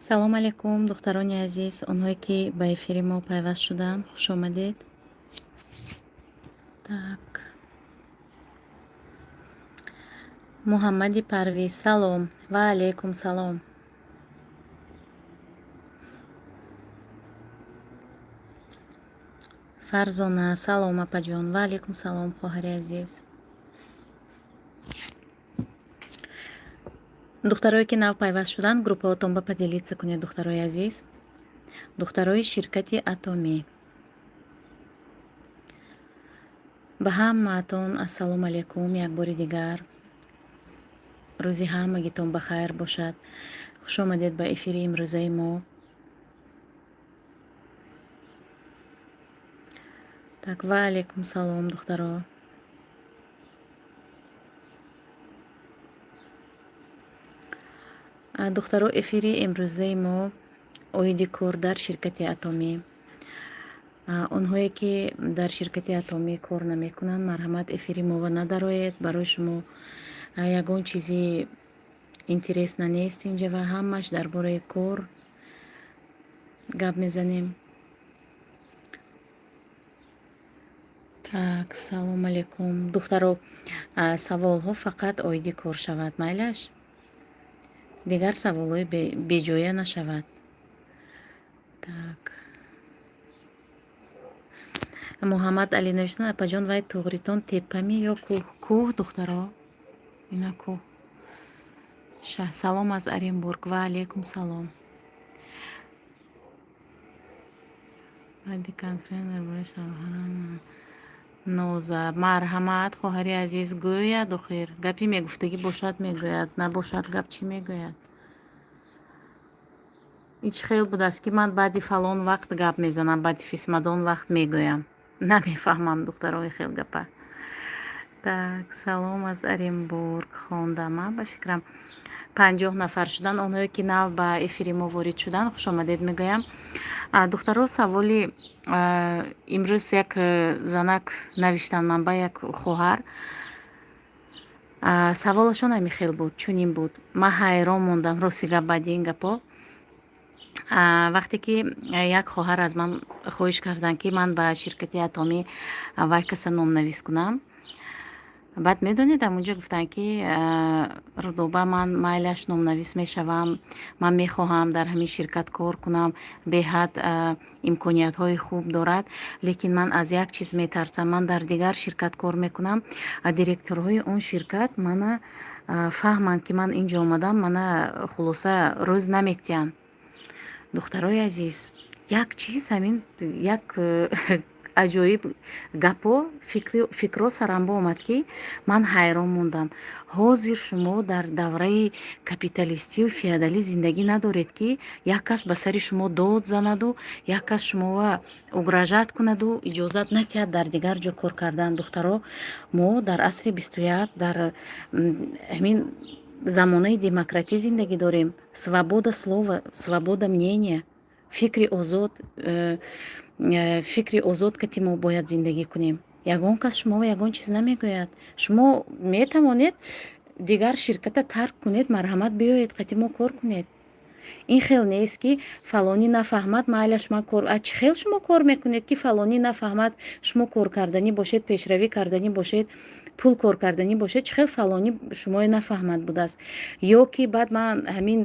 Салом алейкум, духтарони азиз, онҳое ки ба эфири мо пайваст шуданд, хуш омадед. Так. Муҳаммади Парвиз, салом. Ва алейкум салом. Фарзона, салом, апаҷон. Ва алейкум салом, хоҳари азиз. Духтарое ки нав пайваст шуданд, группаотон ба поделиться кунед, духтарои азиз. Духтарои ширкати Атомӣ. Ба ҳамаатон ассалому алайкум як бори дигар. Рӯзи ҳамагитон ба хайр бошад. Хуш омадед ба эфири имрӯзаи мо. Так, ва алайкум салом, духтаро. Духтаро, эфири имрӯзаи мо оиди кор дар ширкати Атомӣ. Онҳое ки дар ширкати Атомӣ кор намекунанд, марҳамат, эфири мова надароед. Барои шумо ягон чизи интересно нест инҷа ва ҳамаш дар бораи кор гап мезанем. Так, салом алейкум, духтаро. Саволҳо фақат оиди кор шавад, майлаш? Дигар саволҳои беҷоя нашавад. Так. Муҳаммад Али навиштан: апаҷон, вай туғритон теппами ё кӯҳ? Кӯҳ, духтаро. Ина кӯҳ. Салом аз Оренбург. Ва алейкум салом. Баъди конференс дар бораи шавҳарам Ноза. Марҳамат, хоҳари азиз, гӯяд охир. Гапи мегуфтагӣ бошад, мегӯяд, набошад, гап чӣ мегӯяд? Ҳеҷ хел будааст, ки ман баъди фалон вақт гап мезанам, баъди фисмадон вақт мегӯям. Намефаҳмам, духтарои, хел гапа. Так, салом аз Оренбург хондам, а ба фикрам. 50 нафар шуданд. Онҳое ки нав ба эфири мо ворид шуданд, хушомадед мегӯям. Духтаро, саволи имрӯз як занак навиштанд ман ба як хоҳар. Саволашон ҳамин хел буд, чунин буд. Ман ҳайрон мондам, рости гап, баъди ин гапҳо. Вақте ки як хоҳар аз ман хоҳиш карданд, ки ман ба ширкати Атомӣ вай каса номнавис кунам. Баъд медонед, ҳамунҷо гуфтанд, ки Рудоба, ман майлаш, номнавис мешавам, ман мехоҳам дар ҳамин ширкат кор кунам, беҳад имкониятҳои хуб дорад, лекин ман аз як чиз метарсам. Ман дар дигар ширкат кор мекунам, а директорҳои он ширкат мана фаҳманд, ки ман инҷо омадам, мана хулоса рӯз наметиҳанд. Духтарои азиз, як чиз, ҳамин як аҷоиб гапҳо, фикрҳо сарамбо омад, ки ман ҳайрон мондам. Ҳозир шумо дар давраи капиталистию феодалӣ зиндагӣ надоред, ки як кас ба сари шумо дод занаду як кас шумоа угрожать кунаду иҷозат натиҳад дар дигар ҷо кор кардан. Духтаро, мо дар асри 21, дар ҳамин замонаи демократӣ зиндагӣ дорем. Свобода слова, свобода мнения, фикри озод, фикри озод кати мо бояд зиндагӣ кунем. Ягон кас шуморо ягон чиз намегӯяд. Шумо метавонед дигар ширката тарк кунед, марҳамат, биёед, қати мо кор кунед. Ин хел нест, ки фалонӣ нафаҳмад, майлаш, ман кор. А чӣ хел шумо кор мекунед, ки фалонӣ нафаҳмад? Шумо кор карданӣ бошед, пешравӣ карданӣ бошед, пул кор карданӣ бошед, чӣ хел фалонӣ шуморо нафаҳмад будааст? Ё ки баъд ман ҳамин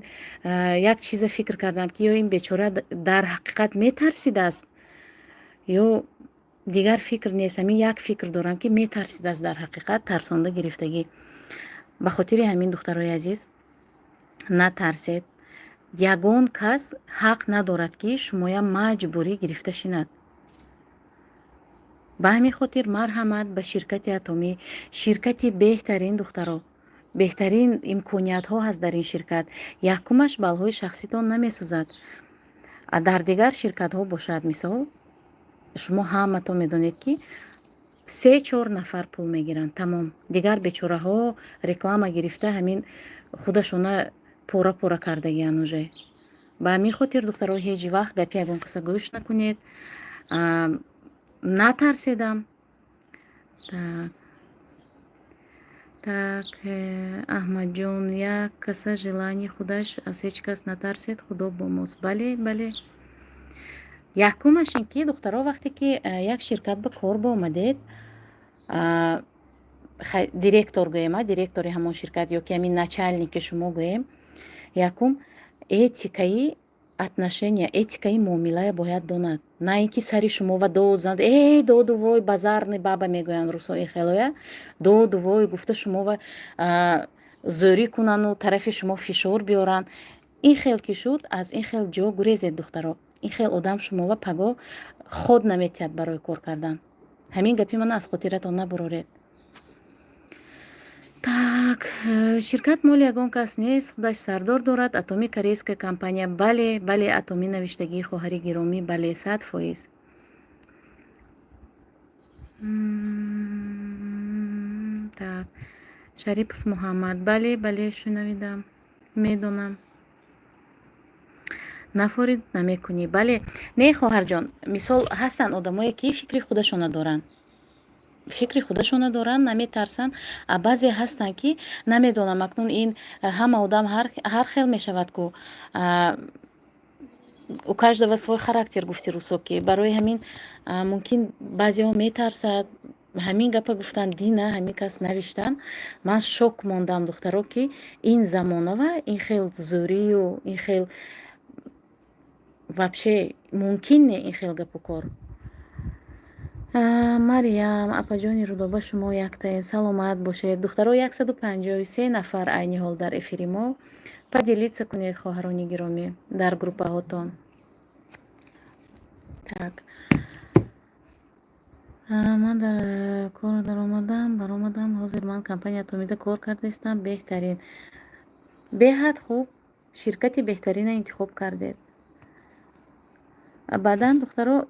як чиза фикр кардам, ки ё ин бечора дар ҳақиқат метарсидааст, ё дигар фикр нест. Ҳамин як фикр дорам, ки метарсидааст дар ҳақиқат, тарсонда гирифтагӣ. Ба хотири ҳамин, духтарои азиз, натарсед. Ягон кас ҳақ надорад, ки шумоя маҷбурӣ гирифта шинад. Ба ҳамин хотир марҳамат ба ширкати Атомӣ. Ширкати беҳтарин, духтаро, беҳтарин имкониятҳо ҳаст дар ин ширкат. Якумаш, баллҳои шахситон намесӯзад. Дар дигар ширкатҳо бошад, мисол, шумо ҳаматон медонед, ки се чор нафар пул мегиранд, тамом. Дигар бечораҳо реклама гирифта, ҳамин худашона пора пора кардагиан уже. Ба ҳамин хотир, духтаро, ҳеҷ вақт гапи ягон каса гӯш накунед, натарседам. Так. Так, Аҳмадҷон, як каса желание худаш, аз ҳеҷ кас натарсед, Худо бо мост. Бале, бале. Якумаш ин ки, духтаро, вақте ки як ширкат ба кор боомадед, директор гӯем, директори ҳамон ширкат ё ки ҳамин начальники шумо гӯем, якум этикаи отношения, этикаи муомилая бояд донад, на ин ки сари шумо ва дод занад: «Эй, доду вой, базарный баба» мегӯянд русо, ин хелоя доду вой гуфта шумова зӯрӣ кунану тарафи шумо фишор биёранд. Ин хел ки шуд, аз ин хел ҷо гурезед, духтаро. Ин хел одам шумова пагоҳ ход наметиҳад барои кор кардан. Ҳамин гапи мана аз хотиратон набуроред. Так, ширкат моли ягон кас нест, худаш сардор дорад. Атоми корейская компания. Бале, бале, Атомӣ навиштагии хоҳари гиромӣ, бале, 100%. Так, Шарипов Муҳаммад, бале, бале, шунавидам, медонам. Нафорид намекунӣ, бале. Не, хоҳарҷон, мисол, ҳастанд одамое, ки фикри худашона доранд, фикри худашона доранд, наметарсанд, а баъзе ҳастанд, ки намедонам, акнун ин ҳама одам ҳар хел мешавад ку, у каждого свой характер, гуфти русо, ки барои ҳамин мумкин баъзеҳо метарсад. Ҳамин гапа гуфтан, дина ҳамин кас навиштан, ман шок мондам, духтаро, ки ин замонава ин хел зӯрию ин хел вообще мумкин не, ин хел гапу кор. Мариям апаҷони Рудоба, шумо яктаед, саломат бошед. Духтаро, 153 нафар айни ҳол дар эфири мо. Поделиться кунед, хоҳарони гиромӣ, дар группаҳотон. Так, ман дар кор даромадам, баромадам. Ҳозир ман компания Атомида кор кардаистам. Беҳтарин, беҳад хуб, ширкати беҳтарина интихоб кардед. Баъдан, духтаро,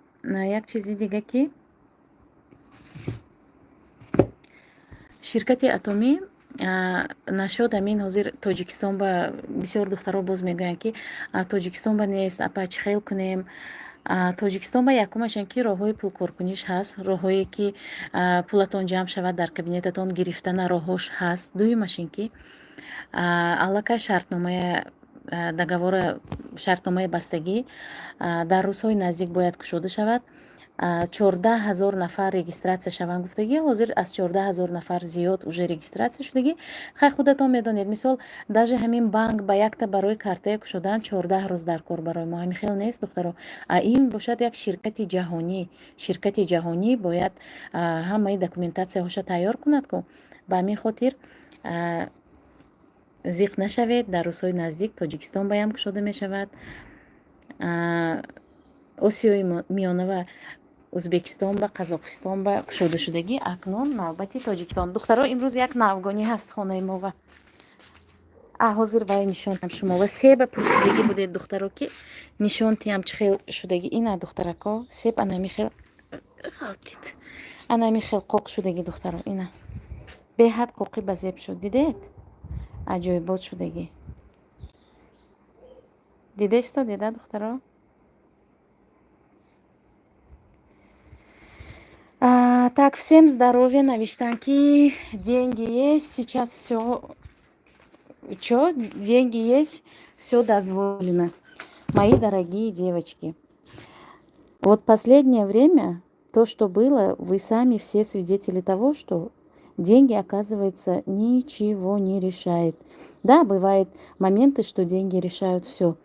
як чизи дига, ки ширкати Атомӣ нашод ҳамин ҳозир Тоҷикистон ба бисёр духтаро боз мегӯянд, ки Тоҷикистон ба нест, апа, чӣ хел кунем? Тоҷикистон ба якумашан ки роҳҳои пулкоркуниш ҳаст, роҳҳое ки пулатон ҷамъ шавад, дар кабинетатон гирифтана роҳҳош ҳаст. Дуюмаш ин ки аллакай шартномая, договора, шартномаи бастагӣ дар рӯзҳои наздик бояд кушода шавад. 14 000 нафар регистрация шаванд гуфтагӣ, ҳозир аз 14 000 нафар зиёд уже регистрация шудагӣ. Хай, худатон медонед, мисол, даже ҳамин банк ба якта барои картае кушодан 14 рӯз дар кор барои мо. Ҳамин хел нест, духтаро? А ин бошад як ширкати ҷаҳонӣ. Ширкати ҷаҳонӣ бояд ҳамаи документатсияҳоша тайёр кунад ку. Ба ҳамин хотир зиқ нашавед, дар рӯзҳои наздик Тоҷикистон баям кушода мешавад, Осиёи Миёна ва Ӯзбекистон ба, Қазоқистон ба кушода шудагӣ, акнун навбати Тоҷикистон. Духтаро, имрӯз як навгонӣ ҳаст хонаи мо ва ҳозир вай нишонтам шумо ва себа пурсидагӣ будед, духтаро, ки нишон тиям чӣ хел шудагӣ. Ина, духтарако, себ анами хел ғалтид, анами хел қоқ шудагӣ, духтаро, ина беҳад қоқи ба зеб шуд, дидед? Аҷоибот шудагӣ, дидесто, дида, духтаро? Так, всем здоровья навиштан, ки деньги есть, сейчас все. Чё? Деньги есть, все дозволено. Мои дорогие девочки, вот последнее время то, что было, вы сами все свидетели того, что деньги, оказывается, ничего не решает. Да, бывают моменты, что деньги решают все.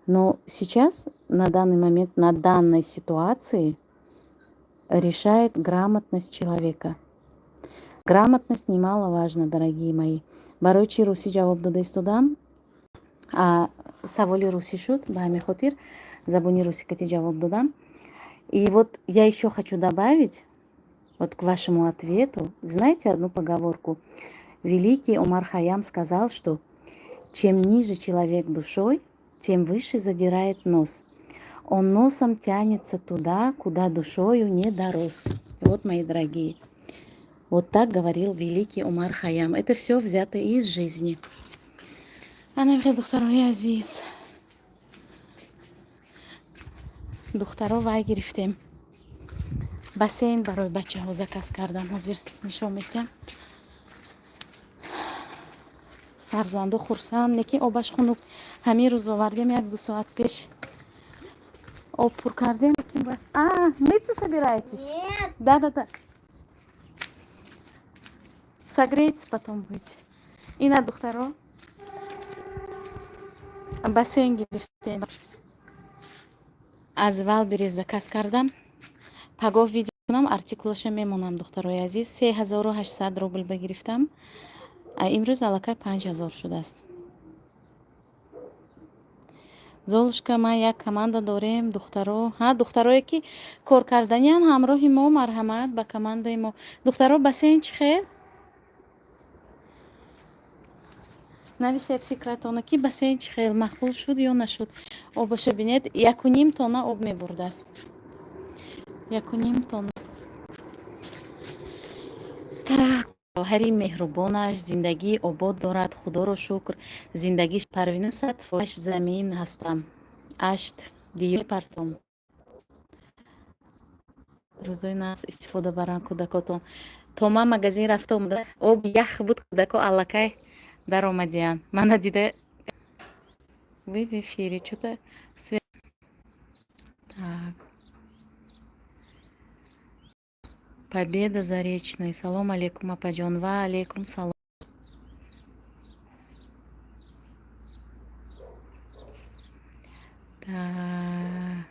Но сейчас, на данный момент, на данной ситуации решает грамотность человека. Грамотность немаловажна, дорогие мои. Барои чӣ русӣ ҷавоб дода истодам? Саволи русӣ шуд, ба ҳамин хотир забони русӣ кати ҷавоб додам. И вот я еще хочу добавить вот к вашему ответу, знаете одну поговорку? Великий Омар Хайям сказал, что чем ниже человек душой, тем выше задирает нос. Он носом тянется туда, куда душою не дорос. Вот, мои дорогие, вот так говорил великий Умар Хайям. Это все взято из жизни. Ана духтарои азиз. Духтаро, вай гирифтем. Бассейн барои бачаҳо заказ кардам. Ҳозир нишон медиҳам. Фарзанду хурсанд, лекин обаш хунук. Ҳамин рӯз овардем, 1-2 соат пеш об пур кардем. А, мыться собираетесь? Нет. Да, да, да. Согреется потом будете. Ина, духтаро, бассейн гирифтем. Аз Вайлдберриз заказ кардам. Пагоҳ видео кунам, артикулаша мемонам, духтарои азиз. 3800 рубл багирифтам. Имрӯз аллакай 5000 шудааст. Золушка, ман як команда дорем, духтаро. Ҳа, духтарое ки кор карданиян ҳамроҳи мо, марҳамат ба командаи мо. Духтаро, бассейн чӣ хел? Нависед фикратона, ки бассейн чӣ хел, маъқул шуд ё нашуд. Обаша бинед, 1,5 тонна об мебурдааст. 1,5 тонна. Так, шавҳари меҳрубонаш зиндагии обод дорад, худоро шукр. Зиндагиш Парвина 100% замин ҳастам. Ашт диёр партом. Рӯзои нас истифода баранд кӯдакотон. То ман магазин рафта омада, об ях буд, кӯдако аллакай даромадиянд. Мана дида, вы в эфире, чё-то так. Победа Заречный. Салом алейкум, апаҷон. Ва алейкум салом. Так.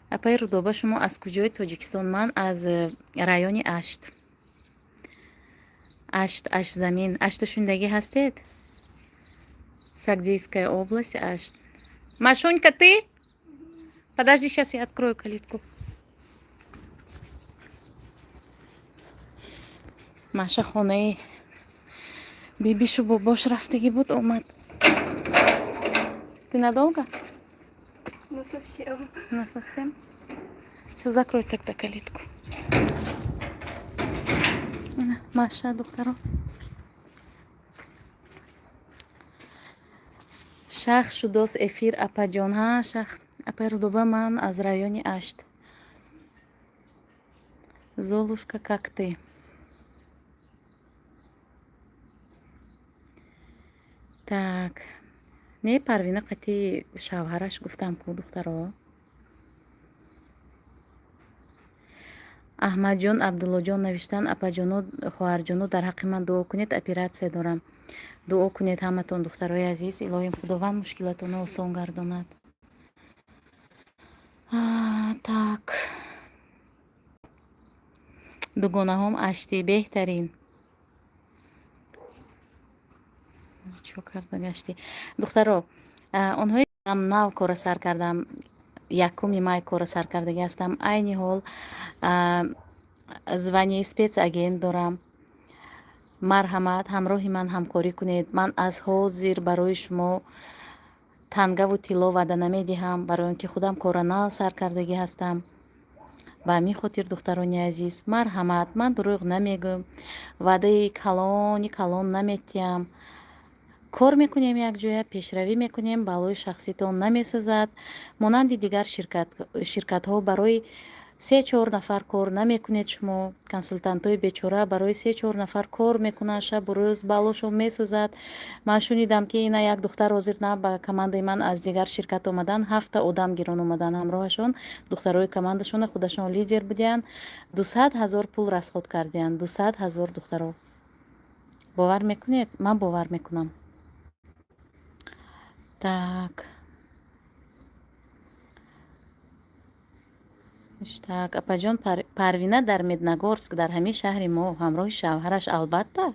Апаи Рудоба, шумо аз куҷои Тоҷикистон? Ман аз райони Ашт. Ашт, Аштзамин. Ашту шунидагӣ ҳастед? Сагдийская область, Ашт. Машунька, ты? Подожди, сейчас я открою калитку. Маша хонаи бибишу бобош рафтагӣ буд, омад. Ты надолго? Ну, совсем. Ну, совсем? Все, закрой тогда калитку. Маша, духтаро. Шах шудос эфир, апаҷон. Ҳа, шах. Апаи Рудоба, ман аз райони Ашт. Золушка, как ты? Так. Не, Парвина қати шавҳараш гуфтам ку, духтаро. Аҳмадҷон Абдуллоҷон навиштанд: апаҷону хоҳарҷону, дар ҳаққи ман дуо кунед, оператсия дорам. Дуо кунед ҳаматон, духтарои азиз. Илоҳим Худованд мушкилотонро осон гардонад. Так. Дугонаҳом аштӣ беҳтарин. Чо карда гаштӣ? Духтаро, онҳое нав кора сар кардам, 1 май кора сар кардагӣ ҳастам. Айни ҳол звание спецагент дорам. Марҳамат, ҳамроҳи ман ҳамкорӣ кунед. Ман аз ҳозир барои шумо тангаву тилло ваъда намедиҳам, барои он ки худам кора нав сар кардагӣ ҳастам. Ба ҳамин хотир, духтарони азиз, марҳамат, ман дурӯғ намегӯям, ваъдаи калони калон наметиҳам. Кор мекунем якҷоя, пешравӣ мекунем, балои шахситон намесӯзад. Монанди дигар ширкатҳо барои се-чор нафар кор намекунед шумо. Консултантҳои бечора барои се-чор нафар кор мекунанд шабу рӯз, балошон месӯзад. Ман шунидам, ки ина як духтар ҳозир на ба командаи ман аз дигар ширкат омадан, ҳафта одам гирон омадан ҳамроҳашон, духтарои командашона, худашон лидер будиянд. 200 000 пул расход кардиянд. 200 000, духтаро. Бовар мекунед? Ман бовар мекунам. Так. Так, апаҷон, Парвина дар Медногорск, дар ҳамин шаҳри мо, ҳамроҳи шавҳараш албатта.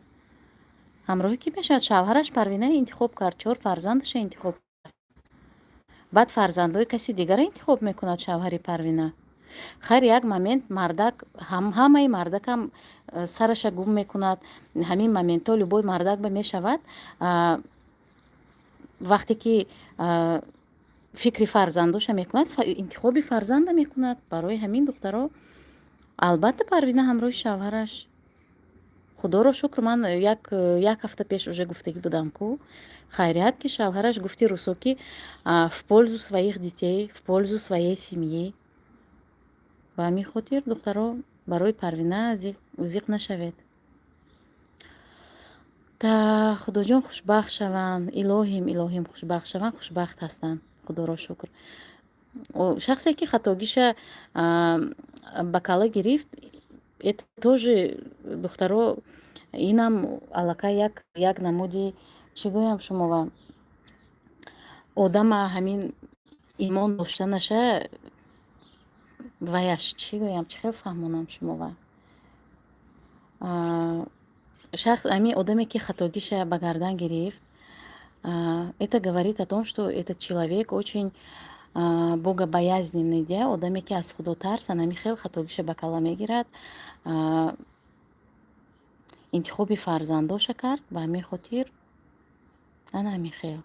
Ҳамроҳи кӣ мешавад? Шавҳараш Парвина интихоб кард, чор фарзандаша интихоб кард. Баъд фарзандҳои каси дигарро интихоб мекунад шавҳари Парвина. Хайр, як момент мардак, ҳамаи мардакам сараша гум мекунад. Ҳамин моментҳо любой мардак ба мешавад. Вақте ки фикри фарзандоша мекунад, интихоби фарзанда мекунад. Барои ҳамин, духтаро, албатта, Парвина ҳамроҳи шавҳараш. Худоро шукр, ман як ҳафта пеш уже гуфтагӣ будам ку, хайрият, ки шавҳараш гуфти русо, ки в пользу своих детей, в пользу своей семьи. Ба ҳамин хотир, духтаро, барои Парвина зиқ нашавед. Та Худоҷон, хушбахт шаванд, илоҳим, илоҳим, хушбахт шаванд. Хушбахт ҳастанд, Худоро шукр. Шахсе ки хатогиша ба кала гирифт, это тоже, духтаро, инам аллакай як намуди, чӣ гӯям шумова, одама ҳамин имон доштанаша ваяш, чӣ гӯям, чӣ хел фаҳмонам шумова, шахс, ҳамин одаме ки хатогиша ба гардан гирифт, это говорит о том, что этот человек очень богобоязненный, да, одаме ки аз Худо тарсан, ҳамин хел хатогиша ба кала мегирад, интихоби фарзандоша кард. Ба ҳамин хотир ана ҳамин хел.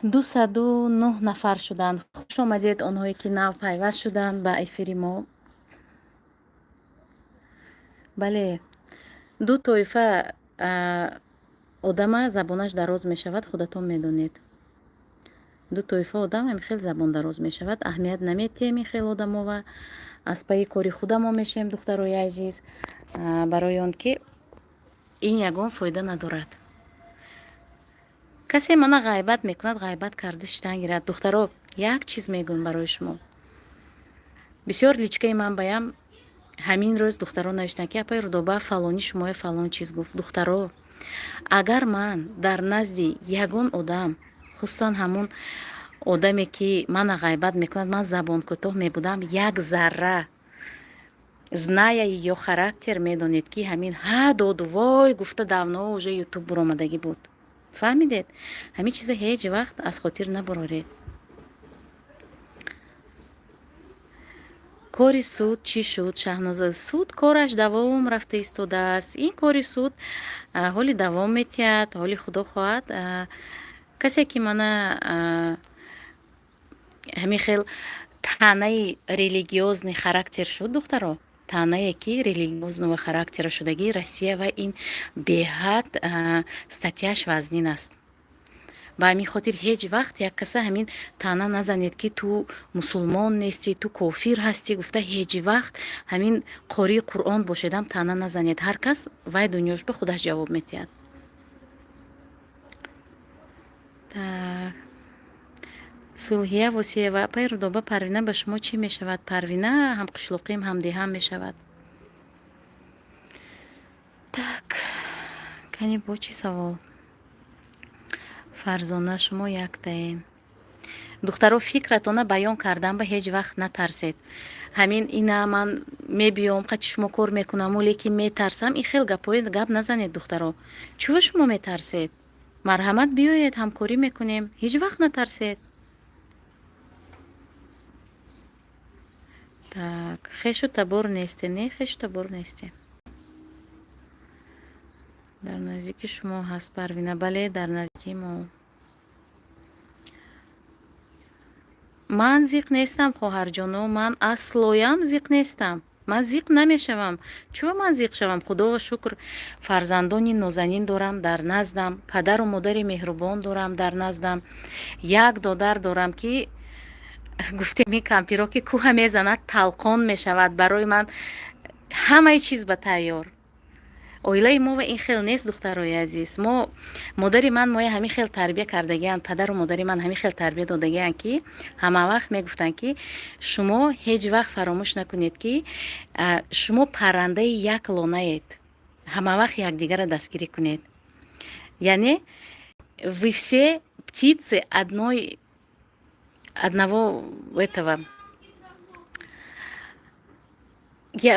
209 нафар шуданд. Хуш омадед, онҳое ки нав пайваст шуданд ба эфири мо. Бале, ду тоифа одама забонаш дароз мешавад, худатон медонед. Ду тоифа одам ҳамин хел забон дароз мешавад. Аҳамият наметиҳем ин хел одамова, аз пайи кори худамо мешавем, духтарои азиз, барои он ки ин ягон фоида надорад. Касе мана ғайбат мекунад, ғайбат карда шитан гирад. Духтаро, як чиз мегӯям барои шумо. Бисёр личкаи ман баям ҳамин рӯз духтаро навиштанд, ки апаи Рудоба, фалони шумоя фалон чиз гуфт. Духтаро, агар ман дар назди ягон одам, хусусан ҳамун одаме ки мана ғайбат мекунад, ман забонкӯтоҳ мебудам як зарра, зная её характер, медонед, ки ҳамин ҳа доду вой гуфта, давно уже Ютуб буромадагӣ буд. Фаҳмидед? Ҳамин чиза ҳеҷ вақт аз хотир набуроред. Кори суд чӣ шуд, Шаҳноза? Суд кораш давом рафта истодааст. Ин кори суд ҳоли давом метиҳад, ҳоли Худо хоҳад, касе ки мана ҳамин хел таънаи религиозный характер шуд, духтаро, таънае ки религиозного характера шудагӣ, Россия ва ин беҳад статьяш вазнин аст. Ба ҳамин хотир ҳеҷ вақт як каса ҳамин таъна назанед, ки ту мусулмон нестӣ, ту кофир ҳастӣ гуфта. Ҳеҷ вақт, ҳамин қории Қуръон бошедам, таъна назанед. Ҳар кас вай дунёш ба худаш ҷавоб метиҳад. Так, Сулҳия Восиева: апаи Рудоба, Парвина ба шумо чӣ мешавад? Парвина ҳамқишлоқим, ҳамдеҳам мешавад. Так, кани, бо чӣ савол? Фарзона, шумо яктаен. Духтаро, фикратона баён кардан ба ҳеҷ вақт натарсед. Ҳамин ина ман мебиём, қати шумо кор мекунаму, лекин метарсам, ин хел гапҳои гап назанед, духтаро. Чӯ шумо метарсед? Марҳамат, биёед, ҳамкорӣ мекунем, ҳеҷ вақт натарсед. Так, хешу табор несте? Не, хешу табор несте. Дар наздики шумо ҳаст Парвина? Бале, дар наздикии мо. Ман зиқ нестам, хоҳарҷоно, ман аслоям зиқ нестам, ман зиқ намешавам. Чӯ ман зиқ шавам? Худоро шукр, фарзандони нозанин дорам дар наздам, падару модари меҳрубон дорам дар наздам, як додар дорам, ки гуфтем, ин кампиро ки кӯҳа мезанад, талқон мешавад. Барои ман ҳамаи чиз ба тайёр. Оилаи мо ва ин хел нест, духтарои азиз. Мо, модари ман моя ҳамин хел тарбия кардагианд, падару модари ман ҳамин хел тарбия додагианд, ки ҳама вақт мегуфтанд, ки шумо ҳеҷ вақт фаромӯш накунед, ки шумо паррандаи як лонаед, ҳама вақт якдигарро дастгирӣ кунед. Яъне вы все птицы одной одного этого,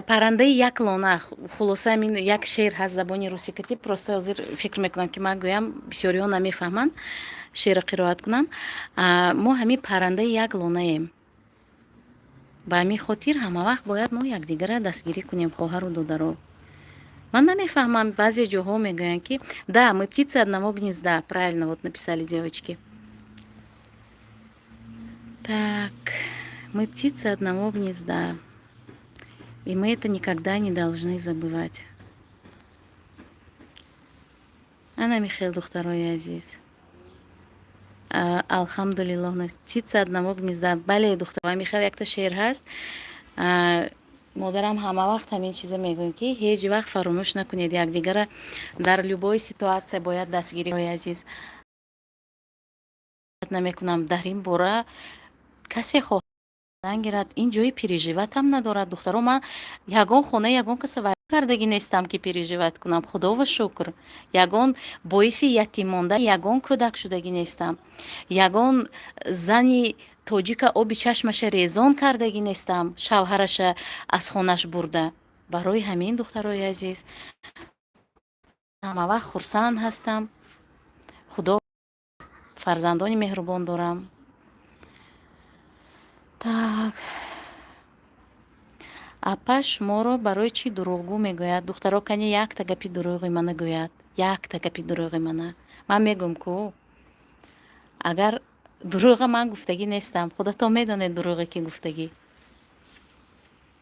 паррандаи як лона. Хулоса, ҳамин як шеър ҳаст забони русӣ кати, просто ҳозир фикр мекунам, ки ман гӯям, бисёриҳо намефаҳманд, шеърро қироат кунам. Мо ҳамин паррандаи як лонаем. Ба ҳамин хотир ҳамавақт бояд мо якдигарро дастгирӣ кунем, хоҳару додаро. Ман намефаҳмам, баъзе ҷоҳо мегӯянд, ки да, мы птицы одного гнезда, правильно вот написали девочки. Так, мы птицы одного гнезда, и мы это никогда не должны забывать. Ана михел, духтарои азиз, алҳамдулиллоҳ, птица одного гнезда. Бале, духтар, михел, якта шеър ҳаст. Модарам ҳама вақт ҳамин чиза мегӯяд, ки ҳеҷ вақт фаромӯш накунед, якдигара дар любой ситуация бояд дастгирӣ. Азиз, намекунам дар ин бора касе хоҳ гирад, ин ҷои переживать ам надорад, духтаро. Ман ягон хона, ягон каса вайрон кардагӣ нестам, ки переживать кунам. Худова шукр, ягон боиси ятим монда ягон кӯдак шудагӣ нестам, ягон зани тоҷика оби чашмаша резон кардагӣ нестам, шавҳараша аз хонаш бурда. Барои ҳамин, духтарои азиз, ҳамавақт хурсанд ҳастам. Худо, фарзандони меҳрубон дорам. Так, апа шуморо барои чӣ дурӯғгӯ мегӯяд? Духтаро, кани якта гапи дурӯғи мана гӯяд, якта гапи дурӯғи мана. Ман мегӯм ку, агар дурӯға ман гуфтагӣ нестам, худатон медонед, дурӯғе ки гуфтагӣ,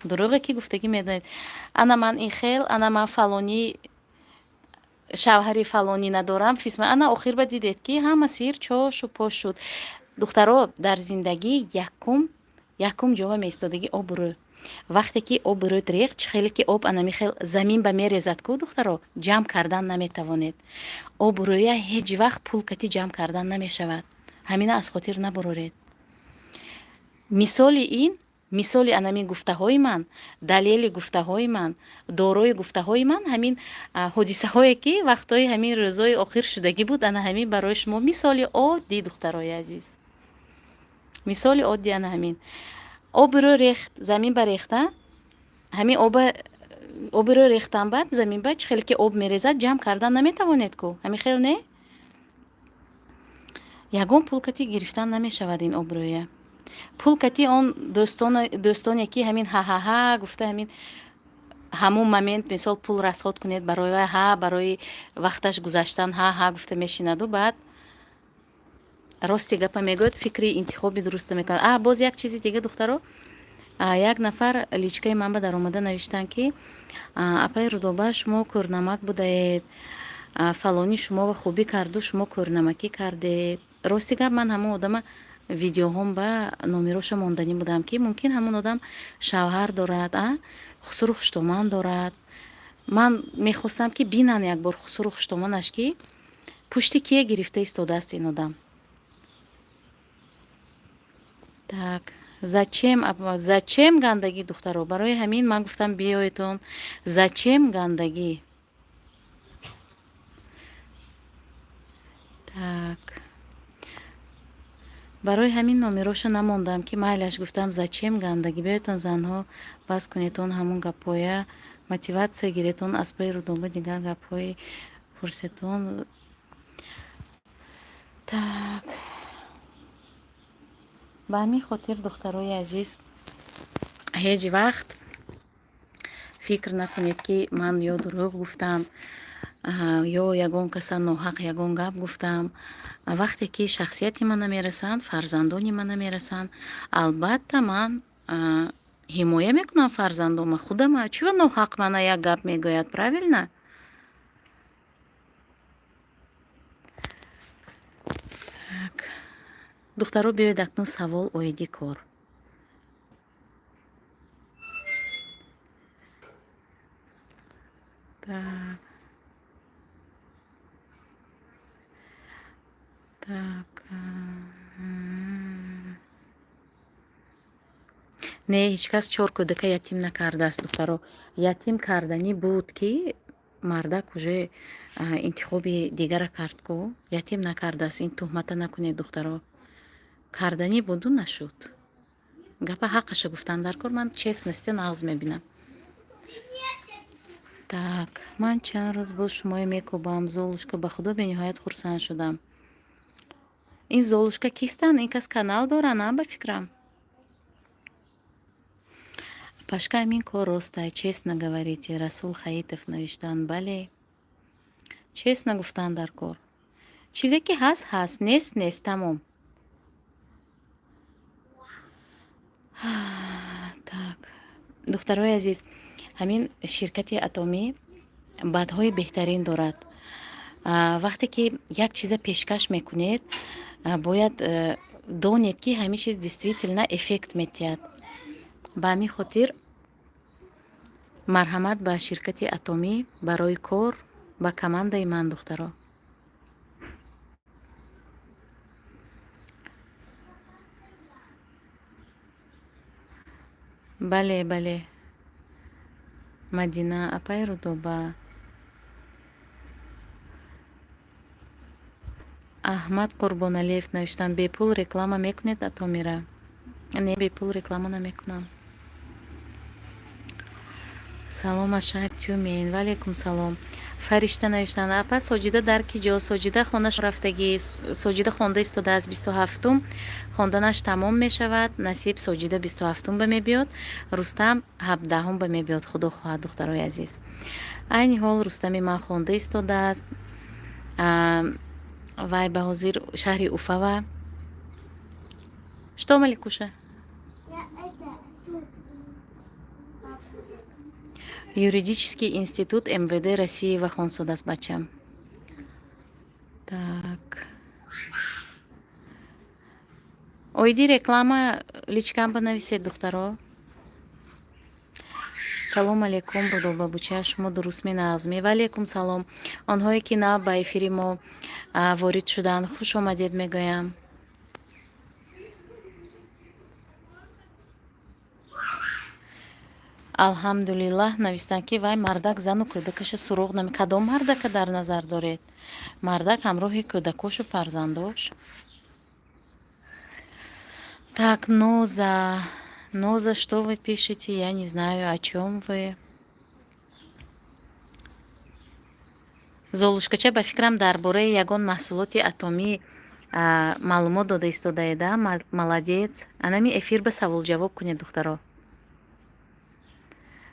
дурӯғе ки гуфтагӣ медонед. Ана ман ин хел, ана ман фалонӣ, шавҳари фалонӣ надорам, фисма. Ана охир ба дидед, ки ҳама сир чошу пош шуд. Духтаро, дар зиндагӣ якум якум ҷова меистодагӣ обрӯ. Вақте ки обрӯт рехт, чӣ хеле ки об анами хел замин ба мерезад ку, духтаро, ҷамъ кардан наметавонед. Обрӯя ҳеҷ вақт пул кати ҷамъ кардан намешавад. Ҳамина аз хотир набуроред. Мисоли ин, мисоли анамин гуфтаҳои ман, далели гуфтаҳои ман, дорои гуфтаҳои ман ҳамин ҳодисаҳое, ки вақтҳои ҳамин рӯзҳои охир шудагӣ буд, ана ҳамин барои шумо мисоли оддӣ, духтарои азиз, мисоли оддӣ. Ана ҳамин обрӯ рехт, замин ба рехта, ҳамин оба обрӯ рехтан, баъд замин ба чӣ хеле ки об мерезад, ҷамъ кардан наметавонед ку, ҳамин хел не? Ягон пул кати гирифтан намешавад ин обрӯя. Пул кати он дӯстоне, ки ҳамин ҳа-ҳа-ҳа гуфта, ҳамин ҳамун момент, мисол, пул расход кунед барои вай, ҳа, барои вақташ гузаштан ҳа-ҳа гуфта мешинаду, баъд рости гапа мегӯяд, фикри интихоби дуруста мекунад. А боз як чизи дига, духтаро, як нафар личка и ман ба даромада навиштанд, ки апаи Рудоба, шумо кӯрнамак будаед, фалонӣ шуморо хубӣ карду, шумо кӯрнамакӣ кардед. Рости гап, ман ҳамон одама видеоҳом ба номероша монданӣ будам, ки мумкин ҳамон одам шавҳар дорад, а хусуру хуштоман дорад. Ман мехостам, ки бинанд якбор хусуру хуштоманаш, ки пушти кие гирифта истодааст ин одам. Так, зачем, зачем гандагӣ, духтаро? Барои ҳамин ман гуфтам, биёедон, зачем гандагӣ? Так, барои ҳамин номероша намондам, ки майлаш, гуфтам, зачем гандагӣ? Биёедон, занҳо, бас кунедон ҳамун гапҳоя, мотивация гиретон аз пои Рудоба, дигар гапҳои пурсетон. Так, ба ҳамин хотир, духтарои азиз, ҳеҷ вақт фикр накунед, ки ман ё дурӯғ гуфтам, ё ягон каса ноҳақ ягон гап гуфтам. Вақте ки шахсияти ман намерасанд, фарзандони ман намерасанд, албатта, ман ҳимоя мекунам фарзандома, худама. Чӯ ноҳақ мана як гап мегӯяд, правильно? Так, духтаро, биёед акнун савол оиди кор. Так, так, не, ҳеҷ кас чор кӯдака ятим накардааст, духтаро. Ятим карданӣ буд, ки мардак уже интихоби дигара кард ку, ятим накардааст. Ин туҳмата накунед, духтаро. Карданӣ буду нашуд. Гапа ҳаққаша гуфтан дар кор, ман честности нағз мебинам. Так, ман чанд рӯз боз шумоя мекӯбам, Золушка, ба худо, бениҳоят хурсанд шудам. Ин Золушка кистанд? Ин кас канал доранд, а, ба фикрам. Пашка, ҳамин кор ростай, честно говорите. Расул Хаитов навиштанд. Бале, честно гуфтан дар кор. Чизе ки ҳаст, ҳаст, нест, нест, тамом. Так, духтарои азиз, ҳамин ширкати Атомӣ бадҳои беҳтарин дорад. Вақте ки як чиза пешкаш мекунед, бояд донед, ки ҳамин чиз действительно эффект метиҳад. Ба ҳамин хотир Марҳамат ба ширкати Атомӣ барои кор ба командаи ман, духтаро. Бале, бале, Мадина апай Рудоба. Аҳмад Қурбоналиев навиштанд: бепул реклама мекунед Атомира? Не, бепул реклама намекунам. Салом аз шаҳри Тюмен. Ваалайкум салом. Фаришта навиштанд: апа, Соҷида дар ки ҷо? Соҷида хона рафтагӣ. Соҷида хонда истодааст, 27-ум хонданаш тамом мешавад. Насиб, Соҷида 27-ум ба мебиёд, Рустам 17-ум ба мебиёд, худо хоҳад, духтарои азиз. Айни ҳол Рустами ман хонда истодааст. Вай ба ҳозир шаҳри Уфава. Что, Маликуша? Я это тут. Юридический институт МВД России ва хонсодааст бачам. Так, оиди реклама личкам банависед, духтаро. Салом алейкум, Рудобабуча, шумо дуруст менағзме? Ваалейкум салом. Онҳое ки нав ба эфири мо ворид шуданд, хуш омадед мегӯям. Алҳамдулиллаҳ навистанд, ки вай мардак зану кӯдакаша суроғ наме. Кадом мардака дар назар доред? Мардак ҳамроҳи кӯдакошу фарзандош. Так, Ноза, Ноза, что вы пишете? Я не знаю, о чем вы. Золушкача, ба фикрам, дар бораи ягон маҳсулоти атомӣ маълумот дода истодаеда. Молодец. Анами эфир ба саволҷавоб кунед, духтаро.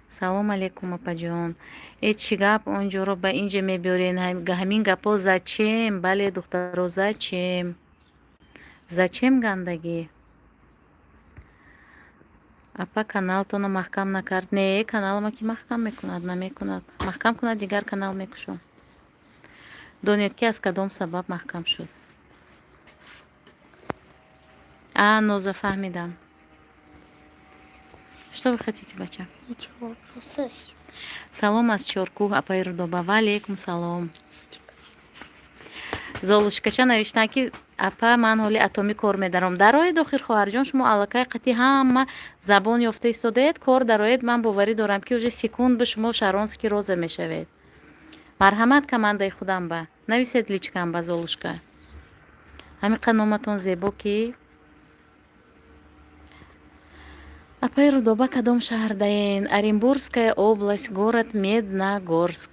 Салом алейкум, апаҷон. Э, чӣ гап, он ҷоро ба инҷа мебиёрен? Ҳамин гапҳо зачем? Бале, духтаро, зачем, зачем гандагӣ? Апа, каналтонро маҳкам накард? Не, каналама ки маҳкам мекунад? Намекунад. Маҳкам кунад, дигар канал мекушом. Донед, ки аз кадом сабаб маҳкам шуд. А, Ноза, фаҳмидам. Что вы хотите, бача? Ничего, просто. Салом аз Чоркӯҳ, апаи Рудоба. Ваалейкум салом. Золушкача навиштанд, ки апа, ман ҳоли Атомӣ кор медаром. Дароед охир, хоҳарҷон, шумо аллакай қати ҳама забон ёфта истодаед. Кор дароед, ман боварӣ дорам, ки уже секунд ба шумо шаронский роза мешавед. Марҳамат, командаи худам ба нависед, личкам ба. Золушка, ҳамиқа номатон зебо ки. Апаи Рудоба, кадом шаҳр даен? Оренбургская область, город Медногорск.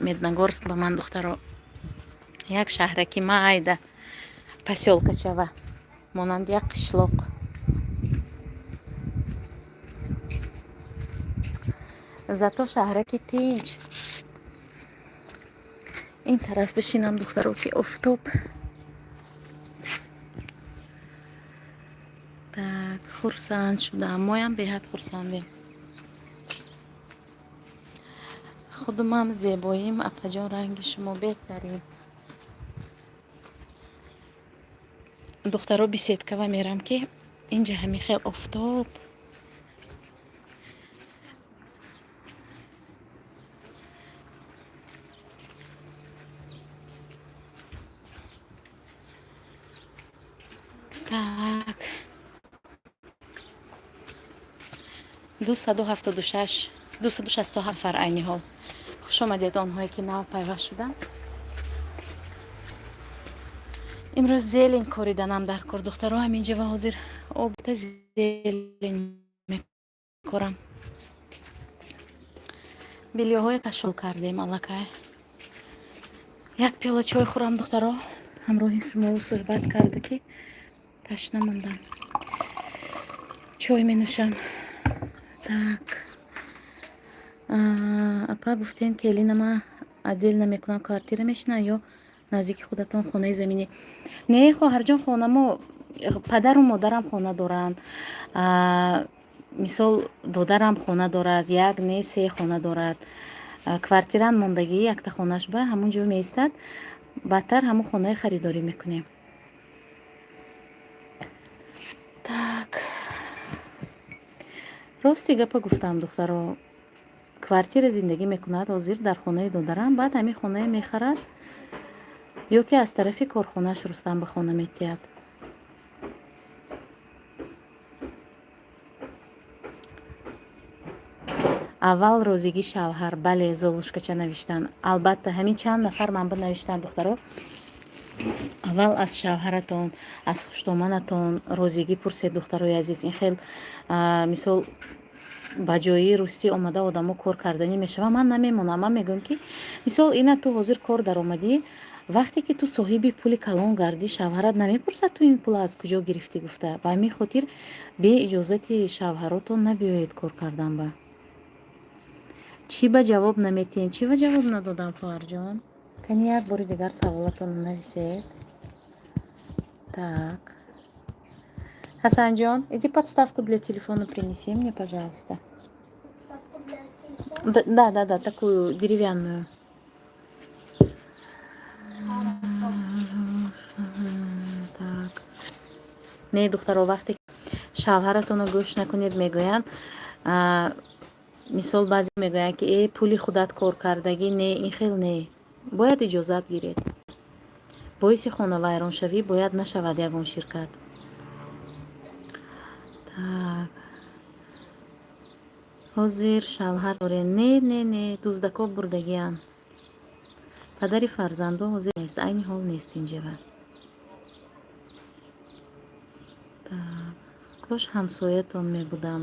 Медногорск ба ман, духтаро, як шаҳраки майда, посёлкачава, монанди як қишлоқ. Зато шаҳраки тинч. Ин тараф бишинам, духтаро, ки офтоб. Так, хурсанд шудам. Моям беҳад хурсандем. Худумам зебоим, апаҷон, ранги шумо беҳтарин. Духтаро, беседкава мерам, ки инҷа ҳамин хел офтоб. Так, 276, 267 нафар айни ҳол. Хуш омадед онҳое, ки нав пайваст шуданд. Имрӯз зелень кориданам дар кор, духтаро. Ҳаминҷа ва ҳозир обта зелень мекорам. Бельёҳое кашол кардем аллакай. Як пиёла чой хӯрам, духтаро. Ҳамроҳи шумо суҳбат карда, ки ташна мондам, чой менӯшам. Так, апа, гуфтем, келинама отдельно мекунам, квартира мешинам ё наздики худатон хонаи заминӣ? Не, хоҳарҷон, хонамо падару модарам хона доранд. Мисол, додарам хона дорад, як не, се хона дорад. Квартиран мондагӣ, якта хонаш ба ҳамон ҷо меистад. Баъдтар ҳамон хонаи харидорӣ мекунем. Так, рости гапа гуфтам, духтаро. Квартира зиндагӣ мекунад ҳозир дар хонаи додарам, баъд ҳамин хонае мехарад ё ки аз тарафи корхонааш Рустам ба хона метиҳад. Аввал розигӣ шавҳар. Бале, Золушкача навиштанд. Албатта, ҳамин чанд нафар манба навиштанд, духтаро. Аввал аз шавҳаратон, аз хуштоманатон розигӣ пурсед, духтарои азиз. Ин хел, мисол, ба ҷои рустӣ омада одамо кор карданӣ мешавад, ман намемонам. Ман мегӯям, ки мисол, ина ту ҳозир кор даромадӣ, вақте ки ту соҳиби пули калон гардӣ, шавҳарат намепурсад, ту ин пула аз куҷо гирифтӣ гуфта. Ба ҳамин хотир бе иҷозати шавҳаротон набиёед кор кардан ба. Чӣ ба ҷавоб наметиҳед? Чӣ ба ҷавоб надодам, хоҳарҷон? Кани, як бори дигар саволатонро нависед. Так, Ҳасанҷон, иди подставку для телефона принеси мне, пожалуйста. Да, такую деревянную. Так, не, духтаро, вақте шавҳаратонро гӯш накунед, мегӯянд, мисол, баъзе мегӯянд, ки э, пули худат кор кардагӣ. Не, ин хел не, бояд иҷозат гиред. Боиси хонавайроншавӣ бояд нашавад ягон ширкат. Так, ҳозир шавҳар доред? Не, не, не, дуздако бурдагианд. Падари фарзандо ҳозир нест, айни ҳол нест инҷава. Так, кош ҳамсоятон мебудам.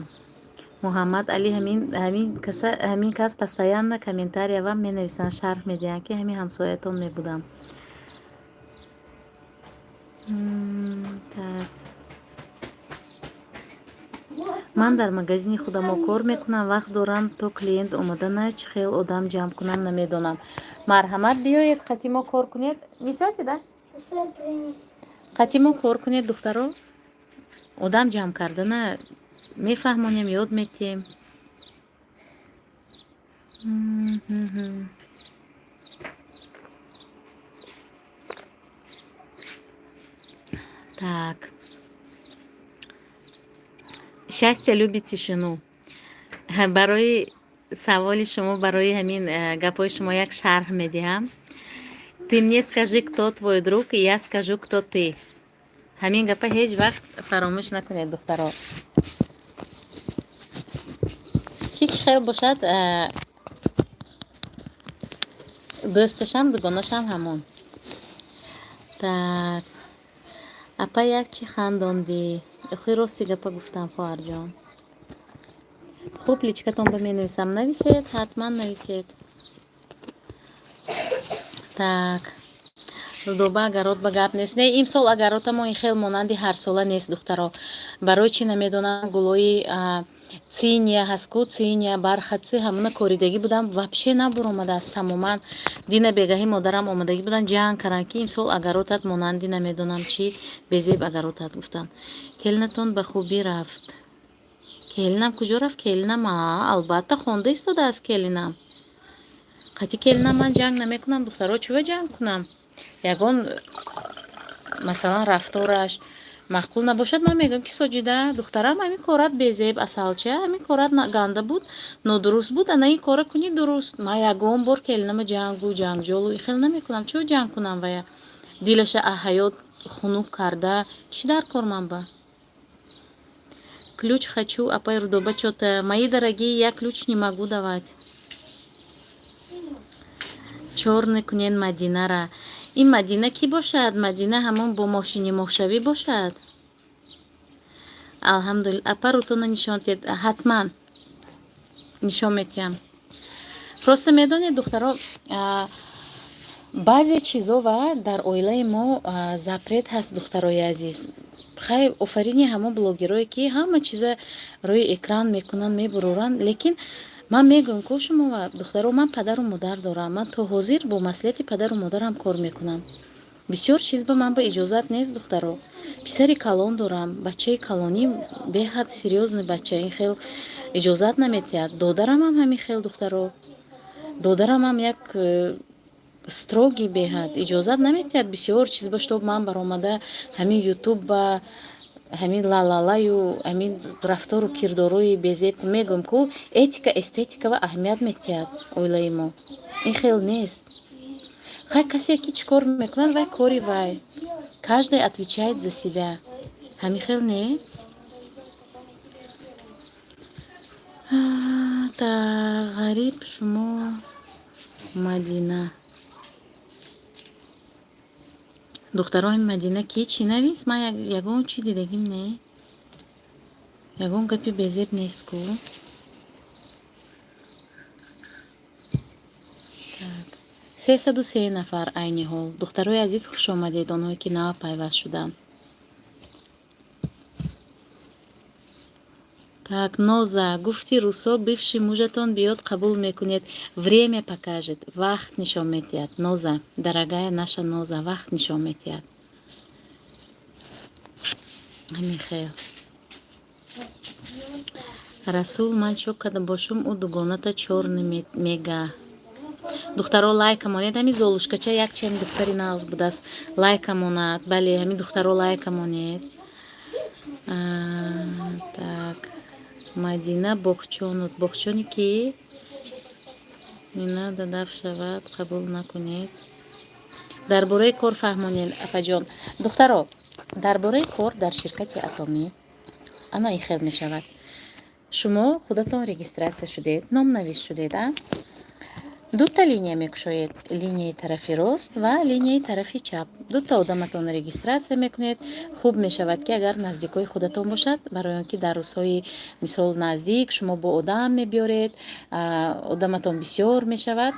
Муҳаммад Али, ҳамин кас постоянно комментария ва менависанд, шарҳ медиҳанд, ки ҳамин ҳамсоятон мебудам. Так, ман дар магазини худамо кор мекунам, вақт дорам то клиент омадана, чӣ хел одам ҷамъ кунам, намедонам. Марҳамат, биёед, қати мо кор кунед. Несёте, да? Қати мо кор кунед, духтаро. Одам ҷамъ кардана мефаҳмонем, ёд метиҳем. Так, счастье любит тишину. Барои саволи шумо, барои ҳамин гапҳои шумо як шарҳ медиҳам. Ты мне скажи, кто твой друг, и я скажу, кто ты. Ҳамин гапа ҳеҷ вақт фаромӯш накунед, духтаро. Ҳеҷ хел бошад, дӯсташам, дугонашам ҳамон. Так, апа, як чӣ хандондӣ? Охи, рости гапа гуфтам, хоҳарҷон. Хуб, личкатон ба менависам. Нависед, ҳатман нависед. Так, Рудоба, огород ба гап нест? Не, имсол огородамо ин хел монанди ҳарсола нест, духтаро. Барои чӣ намедонам. Гулои циния ҳаст ку, циния, бархатси, ҳамона коридагӣ будам, вообще набуромадааст тамоман. Дина бегаҳи модарам омадагӣ буданд, ҷанг карданд, ки имсол огородат монанди намедонам чӣ, безеб огородат гуфтанд. Келинатон ба хубӣ рафт? Келинам куҷо рафт? Келинам, албатта, хонда истодааст келинам. Қати келинам ман ҷанг намекунам, духтаро, чӯва ҷанг кунам? Ягон, масалан, рафтораш маъқул набошад, ман мегӯям, ки Соҷида, духтарам, ҳамин корат безеб, асалча, ҳамин корат ганда буд, нодуруст буд, ана ин кора кунӣ, дуруст. Ман ягон бор келинама ҷангу ҷанҷолу ин хел намекунам. Чӯ ҷанг кунам вая? Дилаша ҳаёт хунук карда, чӣ дар кор ман ба? Ключ хочу, апай Рудоба, чё-то. Мои дорогие, я ключ не могу давать. Чёрный кунен Мадинара. Ин Мадина кӣ бошад? Мадина ҳамон бо мошини мошавӣ бошад? Алҳамдулилла. Апа, рӯтона нишон диҳед. Ҳатман нишон метиҳам. Просто медонед, духтаро, баъзе чизо ва дар оилаи мо запрет ҳаст, духтарои азиз. Хай, офарини ҳамон блогерое, ки ҳама чиза рӯи экран мекунанд, мебуроранд, лекин ман мегӯям ку шумо, духтаро, ман падару модар дорам, ман то ҳозир бо маслиҳати падару модарам кор мекунам. Бисёр чиз ба ман ба иҷозат нест, духтаро. Писари калон дорам, бачаи калонӣ беҳад серьёзный бача, ин хел иҷозат наметиҳад. Додарамам ҳамин хел, духтаро. Додарамам як строгий беҳад, иҷозат наметиҳад бисёр чиз ба, чтоб ман баромада ҳамин ютуб ба Ҳамин лалалаю ҳамин рафтору кирдорои безеб, мегӯм, ку этика, эстетика ва аҳамият метиҳад оилаи мо. Ин хел нест. Хай, касе ки чӣ кор мекунад, вай кори вай. Каждый отвечает за себя. Ҳамин хел не? Так, ғариб шумо, Мадина. Духтарои, Мадина ки чӣ навис? Ман ягон чӣ дидагим не. Ягон гапи безеб нест ку. Так. 303 нафар айни ҳол. Духтарои азиз, хуш омадед, онҳое ки нав пайваст шуданд. Так, Ноза, гуфти русо бывший мужатон биёд, қабул мекунед. Время покажет. Вақт нишон медиҳад. Ноза, дорогая наша Ноза, вақт нишон медиҳад. Ҳамин хел. Расул, ман чо када бошум, ӯ дугоната чёрный мега. Духтаро, лайка монед. Ҳамин Золушкача як чем духтари нағз будааст. Лайка монад. Бале, ҳамин духтаро лайка монед. Так. Мадина Боғчонут. Боғчони ки? Не надо, даф шавад, қабул накунед. Дар бораи кор фаҳмонед, апаҷон. Духтаро, дар бораи кор дар ширкати Атомӣ ана ин хел мешавад. Шумо худатон регистрация шудед, номнавис шудед, а? Дута линия мекушоед: линияи тарафи рост ва линияи тарафи чап. Дута одаматон регистрация мекунед. Хуб мешавад, ки агар наздикои худатон бошад, барои он ки дар рӯзҳои, мисол, наздик шумо бо одам мебиёред, одаматон бисёр мешавад.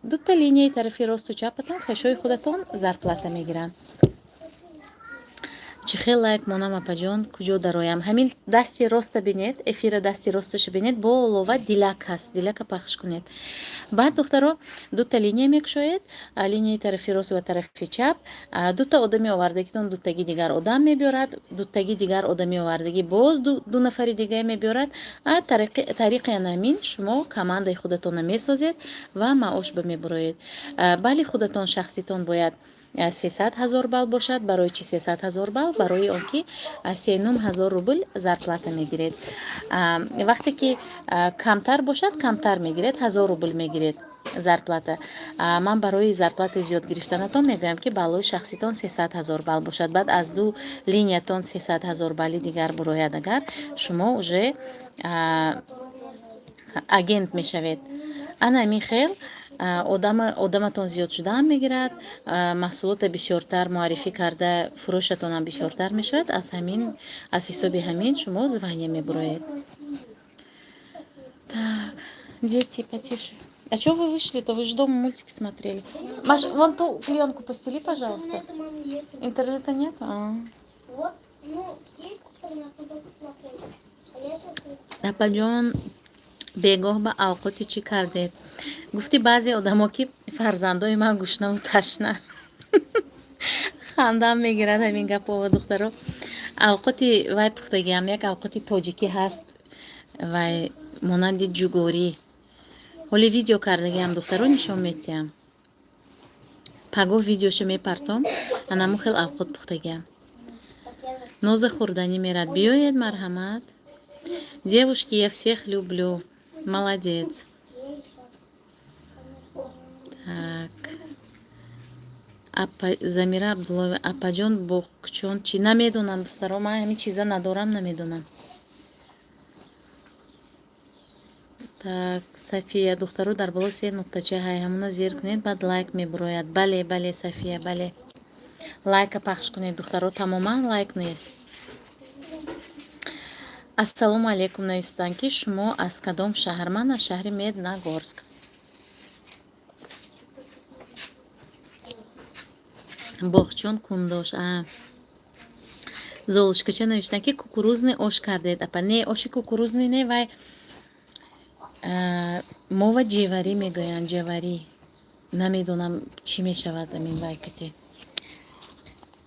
Дута линияи тарафи росту чапатон хешои худатон зарплата мегиранд. Чӣ хел лайк монам, апаҷон, куҷо дароям? Ҳамин дасти роста бинед, эфира дасти росташа бинед, болова дилак ҳаст, дилака пахш кунед. Баъд, духтаро, дута линия мекушоед, линияи тарафи рост ва тарафи чап. Дута одами овардагитон дутаги дигар одам мебиёрад, дутаги дигар одами овардагӣ боз ду нафари дига мебиёрад. Тариқи анамин шумо командаи худатонро месозед ва маош ба мебуроед. Балли худатон, шахситон бояд 300 000 балл бошад. Барои чӣ 300 000 балл? Барои он ки 3,5 ҳазор рубл зарплата мегиред. Вақте ки камтар бошад, камтар мегиред, 1000 рубл мегиред зарплата. Ман барои зарплатаи зиёд гирифтанатон мегӯям, ки баллои шахситон 300 000 балл бошад. Баъд аз ду линиятон 300 000 балли дигар бурояд, агар шумо уже агент мешавед. Ана ҳамин хел одаматон зиёд шудаам мегирад, маҳсулота бисёртар муаррифӣ карда, фурӯшатонам бисёртар мешавад. Аз ҳамин, аз ҳисоби ҳамин шумо звание мебуроед. Так, дети, потише. А чё вы вышли-то? Вы же дома мультики смотрели. Маш, вон ту клеенку постели, пожалуйста. Интернета, мам, нету. Интернета нет? А. Вот, ну, есть интернет, но только смотреть. А я сейчас. Апаҷон, бегоҳ ба авқоти чӣ кардед? Гуфти баъзе одамо, ки фарзандои ман гушнаву ташна. Хандаам мегирад ҳамин гапова, духтаро. Авқоти вай пухтагиам, як авқоти тоҷикӣ ҳаст, вай монанди ҷугорӣ. Ҳоли видео кардагиам, духтаро, нишон метиҳам. Пагоҳ видеошо мепартом. Анаму хел авқот пухтагиам. Ноза хӯрданӣ мерад. Биёед, марҳамат. Девушки, я всех люблю. Молодец. Так. Апа, Замира Абдуллоева, апаҷон, боғчон чӣ? Намедонам, духтаро, ман ҳамин чиза надорам, намедонам. Так, Сафия, духтаро, дар боло се нуқтача ҳай, ҳамуна зер кунед, баъд лайк мебурояд. Бале, бале, Сафия, бале. Лайка пахш кунед, духтаро, тамоман лайк нест. Ассалому алайкум, навистанд, ки шумо аз кадом шаҳр? Ман аз шаҳри Медногорск. Боғчон кундош. А. Золушкача навиштанд, ки кукурузный ош кардед, апа. Не, оши кукурузный не, вай мова ҷеварӣ мегӯянд, ҷеварӣ. Намедонам, чӣ мешавад амин вай кати.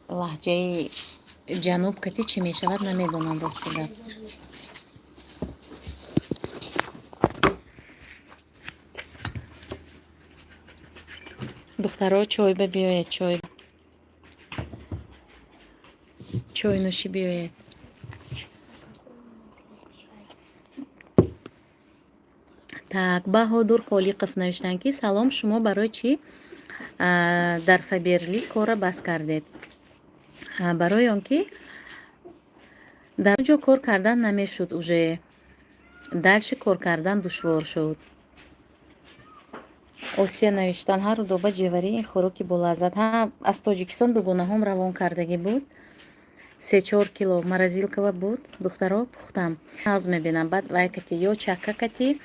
Лаҳҷаи ҷануб кати чӣ мешавад, намедонам, рости гап. Духтаро, чойба биёед, чой. Чой. Чойнӯшӣ биёед. Так, Баҳодур Холиқов навиштанд, ки салом, шумо барои чӣ дар Фаберлик корра бас кардед? Барои он ки дар ҷо кор кардан намешуд, уже дальше кор кардан душвор шуд. Осия навиштан: ҳар Рудоба, ҷеварӣ ин хӯроки болаззат. Ҳа, аз Тоҷикистон дугонаҳом равон кардагӣ буд. 3-4 кило морозилкава буд, духтаро, пухтам. Нағз мебинам. Баъд вай кати, ё чакка кати,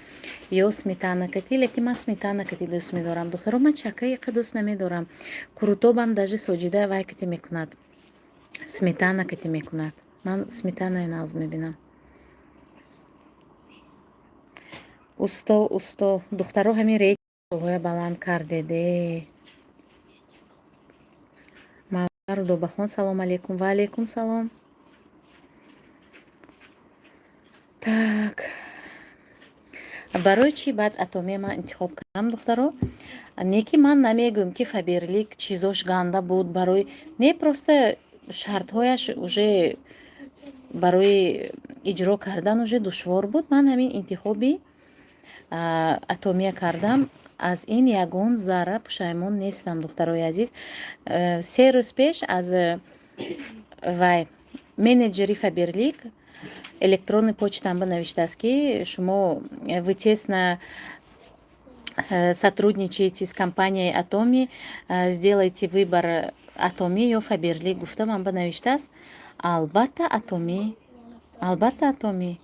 ё сметана кати, лекин ман сметана кати дӯст медорам. Духтаро, ман чакка иқа дӯст намедорам. Қурутобам даже Соҷида вай кати мекунад. Сметана кати мекунад. Ман сметанаи нағз мебинам. Усто, усто, духтаро, ҳамин рейтингҳоя баланд кардед э. Рудобахон, салом алейкум. Ва алейкум салом. Так. Барои чӣ баъд Атомия ман интихоб кардам, духтаро? Не ки ман намегӯям, ки Фаберлик чизош ганда буд, барои не, просто шартҳояш уже барои иҷро кардан уже душвор буд. Ман ҳамин интихоби Атомия кардам. Аз ин ягон зарра пушаймон нестам, духтарои азиз. 3 рӯз пеш аз вай менеҷери Фаберлик электронный почтамба навиштааст, ки шумо, вы тесно сотрудничаете с компанией Атоми, сделайте выбор: Атоми ё Фаберлик, гуфта манба навиштааст. Албатта, Атоми, албатта, Атоми.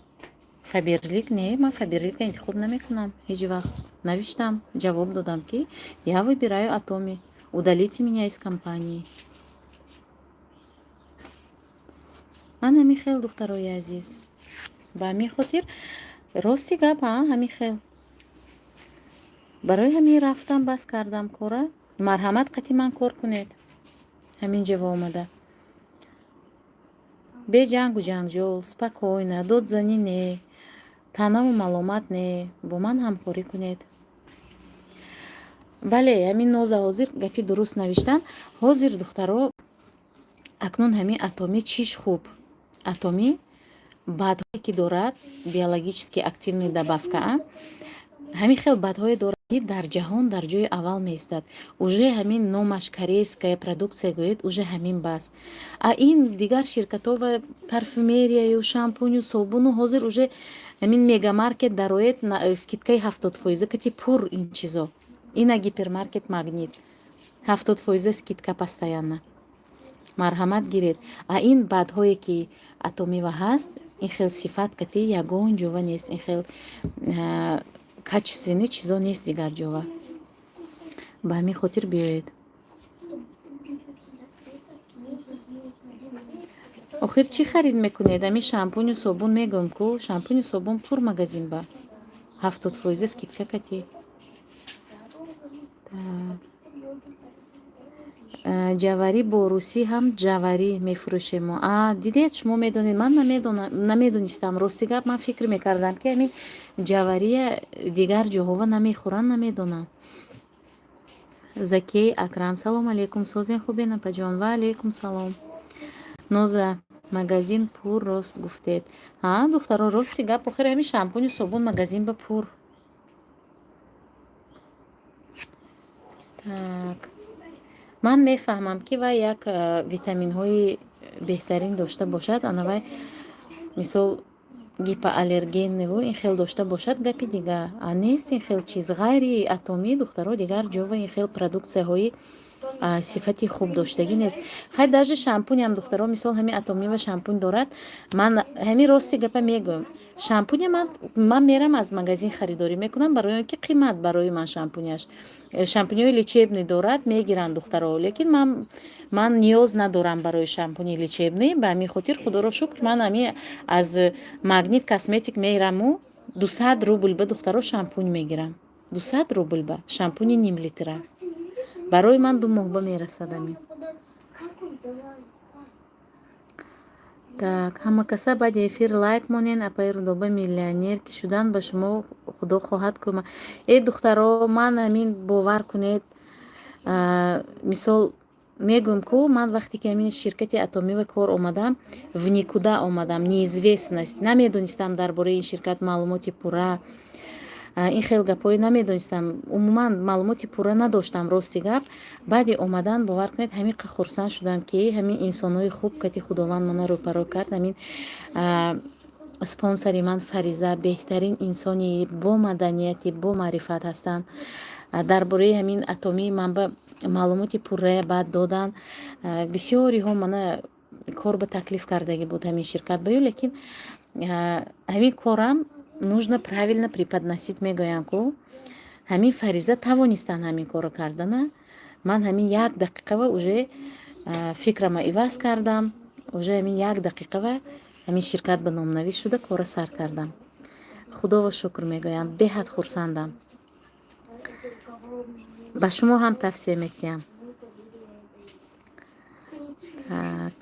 Фаберлик не, ман Фаберлика интихоб намекунам ҳеҷ вақт. Навиштам, ҷавоб додам, ки я выбираю Атоми, удалите меня из компании. Ман ҳамин хел, духтарои азиз, ба ҳамин хотир, рости гап, а ҳамин хел, барои ҳамин рафтам, бас кардам кора. Марҳамат, қати ман кор кунед, ҳамин ҷаво омада, бе ҷангу ҷанҷол, спокойно, додзанӣ не, таънаву маломат не, бо ман ҳамкорӣ кунед. Бале, ҳамин Ноза ҳозир гапи дуруст навиштан. Ҳозир, духтаро, акнун ҳамин Атомӣ чиш хуб? Атомӣ бадҳое ки дорад, биологически активный добавка, ҳамин хел бадҳое дорад, ки дар ҷаҳон дар ҷои аввал меистад. Уже ҳамин номаш корейская продукция гӯед, уже ҳамин бас. А ин дигар ширкатҳо ва парфюмерияю шампуню собуну, ҳозир уже ҳамин мегамаркет дароед, скидкаи 70 фоиза кати пур ин чизо. Ина гипермаркет Магнит 70 фоиза скидка постоянно, марҳамат, гиред. А ин бадҳое ки Атомива ҳаст, ин хел сифат кати ягон ҷова нест, ин хел качественный чизо нест дигар ҷова. Ба ҳамин хотир биёед. Охир чӣ харид мекунед? Ҳамин шампуню собун мегӯям ку, шампуню собун пур магазин ба 70 фоиза скидка кати. Так, ҷаварӣ бо русӣ ҳам ҷаварӣ мефурӯшем мо. А, дидед, шумо медонед, ман намедонистам. Рости гап, ман фикр мекардам, ки ҳамин ҷавария дигар ҷоҳова намехӯранд, намедонанд. Закей Акрам, салом алейкум, созен, хубен, апаҷон? Ва алейкум салом. Ноза, магазин пур, рост гуфтед. Ҳа, духтаро, рости гап, охир ҳамин шампуню собун магазин ба пур. Так, ман мефаҳмам, ки вай як витаминҳои беҳтарин дошта бошад, ана вай, мисол, гипоаллергенневу ин хел дошта бошад, гапи дига. А нест ин хел чиз. Ғайри Атомӣ, духтаро, дигар ҷова ин хел продуксияҳои сифати хуб доштагӣ нест. Хай, даже шампуням, духтаро, мисол, ҳамин Атомива шампунь дорад. Ман ҳамин рости гапа мегӯям, шампуня ман мерам, аз магазин харидорӣ мекунам, барои он ки қимат барои ман шампуняш. Шампуньҳои лечебный дорад, мегиранд духтаро, лекин ман ниёз надорам барои шампуни лечебный. Ба ҳамин хотир, худоро шукр, ман ҳамин аз Магнит Косметик мераму 200 рубл ба, духтаро, шампунь мегирам. 200 рубл ба шампуни нимлитра барои ман 2 моҳ ба мерасад ҳамин. Так, ҳама каса баъди эфир лайк монен. Апаи Рудоба, миллионер ки шудан ба шумо худо хоҳад кӯмак. Э, духтаро, ман ҳамин, бовар кунед, мисол, Мегӯям ку, ман вақте ки ҳамин ширкати Атомива кор омадам, в никуда омадам, неизвестность, намедонистам дар бораи ин ширкат маълумоти пурра, ин хел гапҳое намедонистам, умуман маълумоти пурра надоштам, рости гап. Баъди омадан, бовар кунед, ҳамин қа хурсанд шудам, ки ҳамин инсонҳои хуб кати Худованд мана рӯпаро кард. Ҳамин спонсори ман Фариза беҳтарин инсони бо маданияти, бо маърифат ҳастанд. Дар бораи ҳамин Атомӣ ман ба маълумоти пуррая баъд доданд. Бисёриҳо мана кор ба таклиф кардагӣ буд ҳамин ширкат ба ю, лекин ҳамин корам нужно правильно преподносить, мегӯям ку. Ҳамин Фариза тавонистанд ҳамин корро кардана. Ман ҳамин як дақиқава уже фикрама иваз кардам, уже ҳамин як дақиқава ҳамин ширкат ба номнавис шуда, корро сар кардам. Худоро шукр мегӯям, беҳад хурсандам, ба шумо ҳам тавсия медиҳам. Так,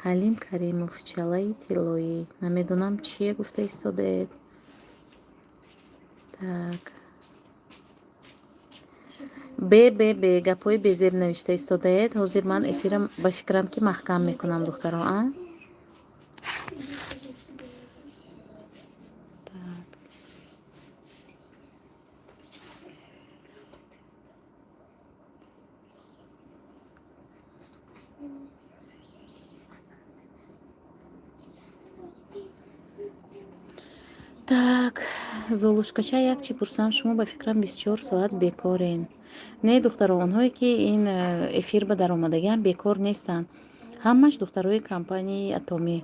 Ҳалим Каримов, чалаи тиллоӣ, намедонам, чие гуфта истодаед. Так, бе бе бе гапҳои безеб навишта истодаед. Ҳозир ман эфирам, ба фикрам, ки маҳкам мекунам, духтаро. А так. Так, Золушкача, як чӣ пурсам: шумо, ба фикрам, 24 соат бекорен? Не, духтаро, онҳое ки ин эфир ба даромадагиам, бекор нестанд, ҳамаш духтарои компанияи Атомӣ.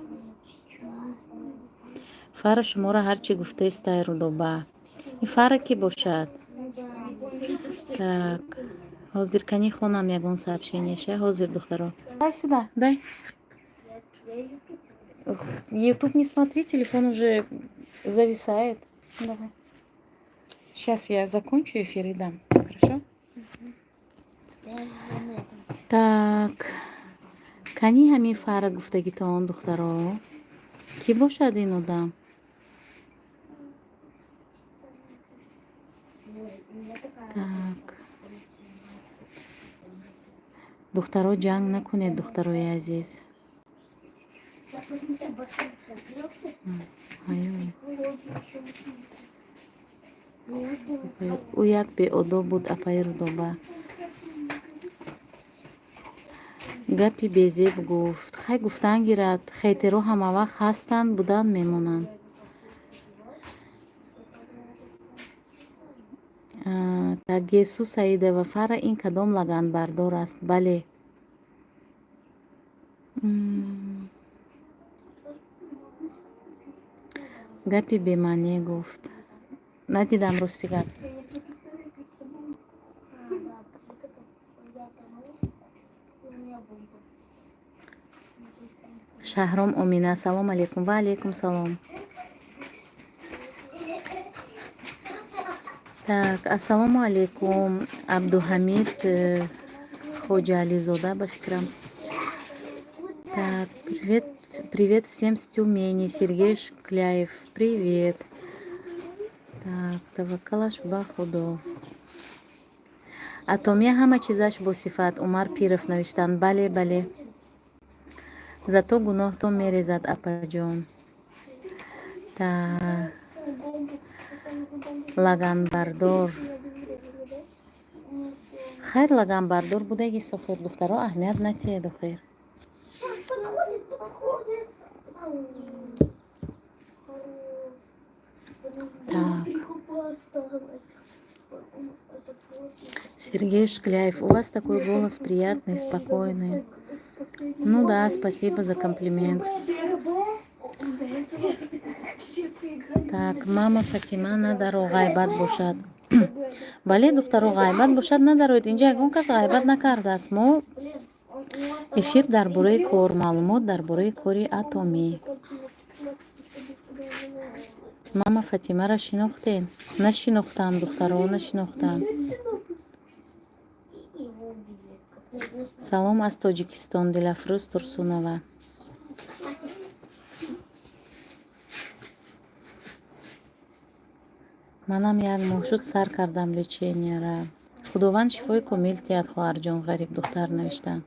Фара шуморо ҳар чӣ гуфтаестай, Рудоба. Ин Фара кӣ бошад? Так, ҳозир кани хонам ягон сообщенияша. Ҳозир, духтаро. Дай сюда, дай. Ютуб не смотри, телефон уже зависает. Давай. Сейчас я закончу эфир и дам. Хорошо? Так. Кани ҳамин Фара гуфтагитон, духтаро? Кӣ бошад ин одам? Так. Духтаро, ҷанг накунед, духтарои азиз. Я посмотрю, бассейн закрылся. Ай-ой. Холодный. Ӯ як беодоб буд, апаи Рудоба. Гапи безеб гуфт. Хай, гуфтан гирад, хейтеро ҳамавақт ҳастанд, будан мемонанд. Так, Гесу Саидова, Фара ин кадом лаганбардор аст? Бале. Гапи бемаъне гуфт. Надидам, рости гап. А, да, вот это я тону, и у меня бомба. Шаҳром Омина, салом алейкум. Ва алейкум салом. Так, ассалому алейкум, Абдуҳамид Хоҷаализода, ба фикрам. Так, привет, привет всем с Тюмени. Сергей Шкляев, привет. Так, таваккалаш ба Худо. Атомия ҳама чизаш бо сифат. Умар Пиров навиштанд. Бале, бале. Зато гуноҳтон мерезад, апаҷон. Та лаганбардор. Хайр, лаганбардор будаги сохир, духтаро, аҳамият натиҳед охир. Подходит, подходит. Ау. Так. Три хп осталось. Это просто. Сергей Шкляев, у вас такой голос приятный, спокойный. Ну да, спасибо за комплимент. Все проиграли. Так, мама Фатима, надаро, ғайбат бошад. Бале, духтаро, ғайбат бошад, надароед. Инҷа ягон кас ғайбат накардааст. Мо Блин, он у вас эфир дар бораи кор, маълумот дар бораи кори Атомӣ. Мама Фатимаро шинохтем? Нашинохтам, духтаро, нашинохтам. Его убили. Салом аз Тоҷикистон, Дилафрӯз Турсунова. Манам як моҳ шуд, сар кардам леченияра. Худованд шифои комил диҳад, хоҳарҷон. Ғарибдухтар навиштанд.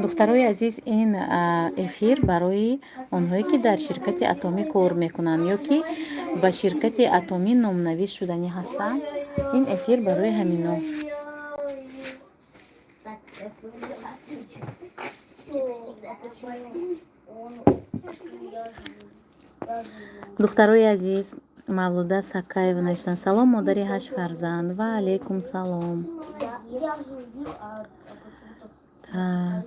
Духтарои азиз, ин эфир барои онҳое, ки дар ширкати Атомӣ кор мекунанд ё ки ба ширкати Атомӣ номнавис шуданӣ ҳастанд. Ин эфир барои ҳамино. Духтарои азиз, Мавлуда Сакаева навиштанд: «Салом, модари ҳашт фарзанд». Ва алайкум салом. Так,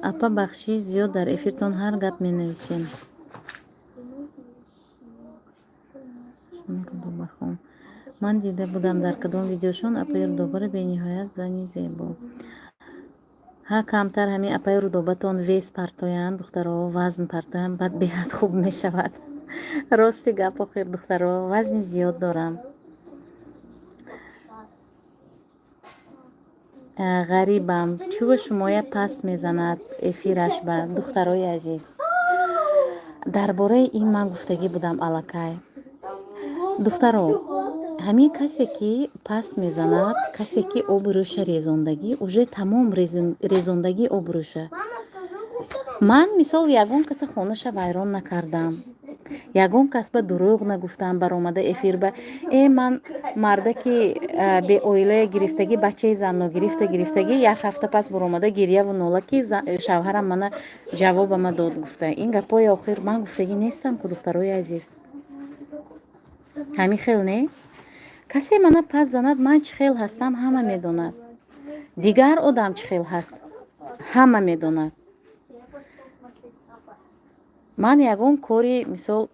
апа, бахшиш зиёд, дар эфиртон ҳар гап менависем. Рудобахон, ман дида будам дар кадом видеошон апаи Рудобаро, бениҳоят зани зебо. Ҳа, камтар ҳамин апаи Рудобатон вес партоянд, духтаро, вазн партоянд, баъд беҳад хуб мешавад. Рости гап, охир, духтаро, вазни зиёд дорам. Ғарибам, чӯ шумоя паст мезанад эфираш ба? Духтарои азиз, дар бораи ин ман гуфтагӣ будам аллакай. Духтаро, ҳамин касе, ки паст мезанад, касе, ки обрӯша резондагӣ, уже тамом резондагӣ обрӯша. Ман, мисол, ягон каса хонаша вайрон накардам, ягон кас ба дурӯғ нагуфтам, баромада эфир ба э ман мардаки беоилая гирифтагӣ, бачаи занногирифта гирифтагӣ, як ҳафта пас баромада гирьяву нола, ки шавҳарам мана ҷавобама дод гуфта. Ин гапҳои охир ман гуфтагӣ нестам ку, духтарои азиз. Ҳамин хел не, касе мана пас занад, ман чӣ хел ҳастам, ҳама медонад. Дигар одам чӣ хел ҳаст, ҳама медонад. Ман ягон кори, мисол,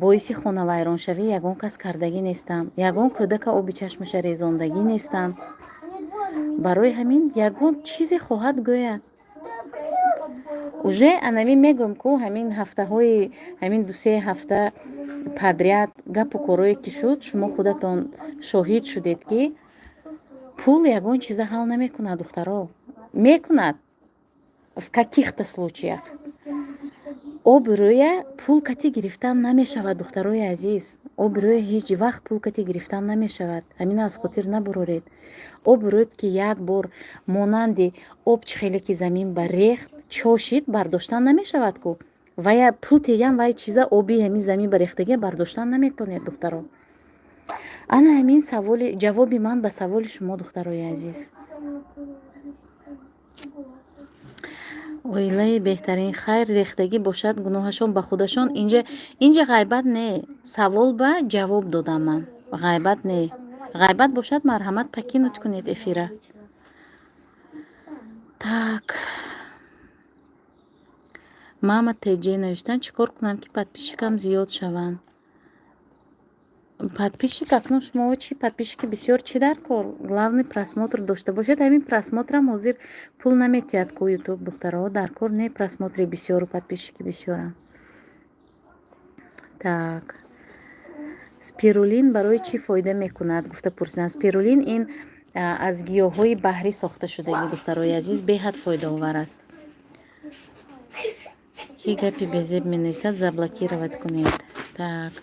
боиси хонавайроншавӣ ягон кас кардагӣ нестам, ягон кӯдака оби чашмаша резондагӣ нестам. Барои ҳамин ягон чизе хоҳад гӯяд, уже анами мегӯм ку, ҳамин ҳафтаҳои, ҳамин дусе ҳафта подряд гапу корое ки шуд, шумо худатон шоҳид шудед, ки пул ягон чиза ҳал намекунад. Духтаро, мекунад в каких-то случаях. Обрӯя пул кати гирифтан намешавад, духтарои азиз. Обрӯя ҳеҷ вақт пул кати гирифтан намешавад. Ҳамина аз хотир набуроред. Обрӯд, ки як бор монанди об чӣ хеле ки замин ба рехт, чошид, бардоштан намешавад ку. Вая пул тегам, вай чиза, оби ҳамин замин ба рехтагия бардоштан наметонед, духтаро. Ана ҳамин саволи, ҷавоби ман ба саволи шумо, духтарои азиз. Оилаи беҳтарин. Хайр, рехтагӣ бошад, гуноҳашон ба худашон. Инҷа ғайбат не, савол ба ҷавоб додам ман. Ғайбат не. Ғайбат бошад, марҳамат, покинуть кунед эфира. Так, Мама Теҷе навиштан: «Чӣ кор кунам, ки подписчикам зиёд шаванд?» Подписчик акнун шумо чӣ, подписчики бисёр чӣ дар кор? Главный просмотр дошта бошед. Ҳамин просмотрам ҳозир пул наметиҳад ку Ютуб, духтаро. Дар кор не просмотри бисёру подписчики бисёрам. Так, спирулин барои чӣ фоида мекунад, гуфта пурсиданд. Спирулин ин аз гиёҳҳои баҳрӣ сохта шудагӣ, духтарои азиз, беҳад фоидаовар аст. Ки гапи безеб менависад, заблокировать кунед. Так,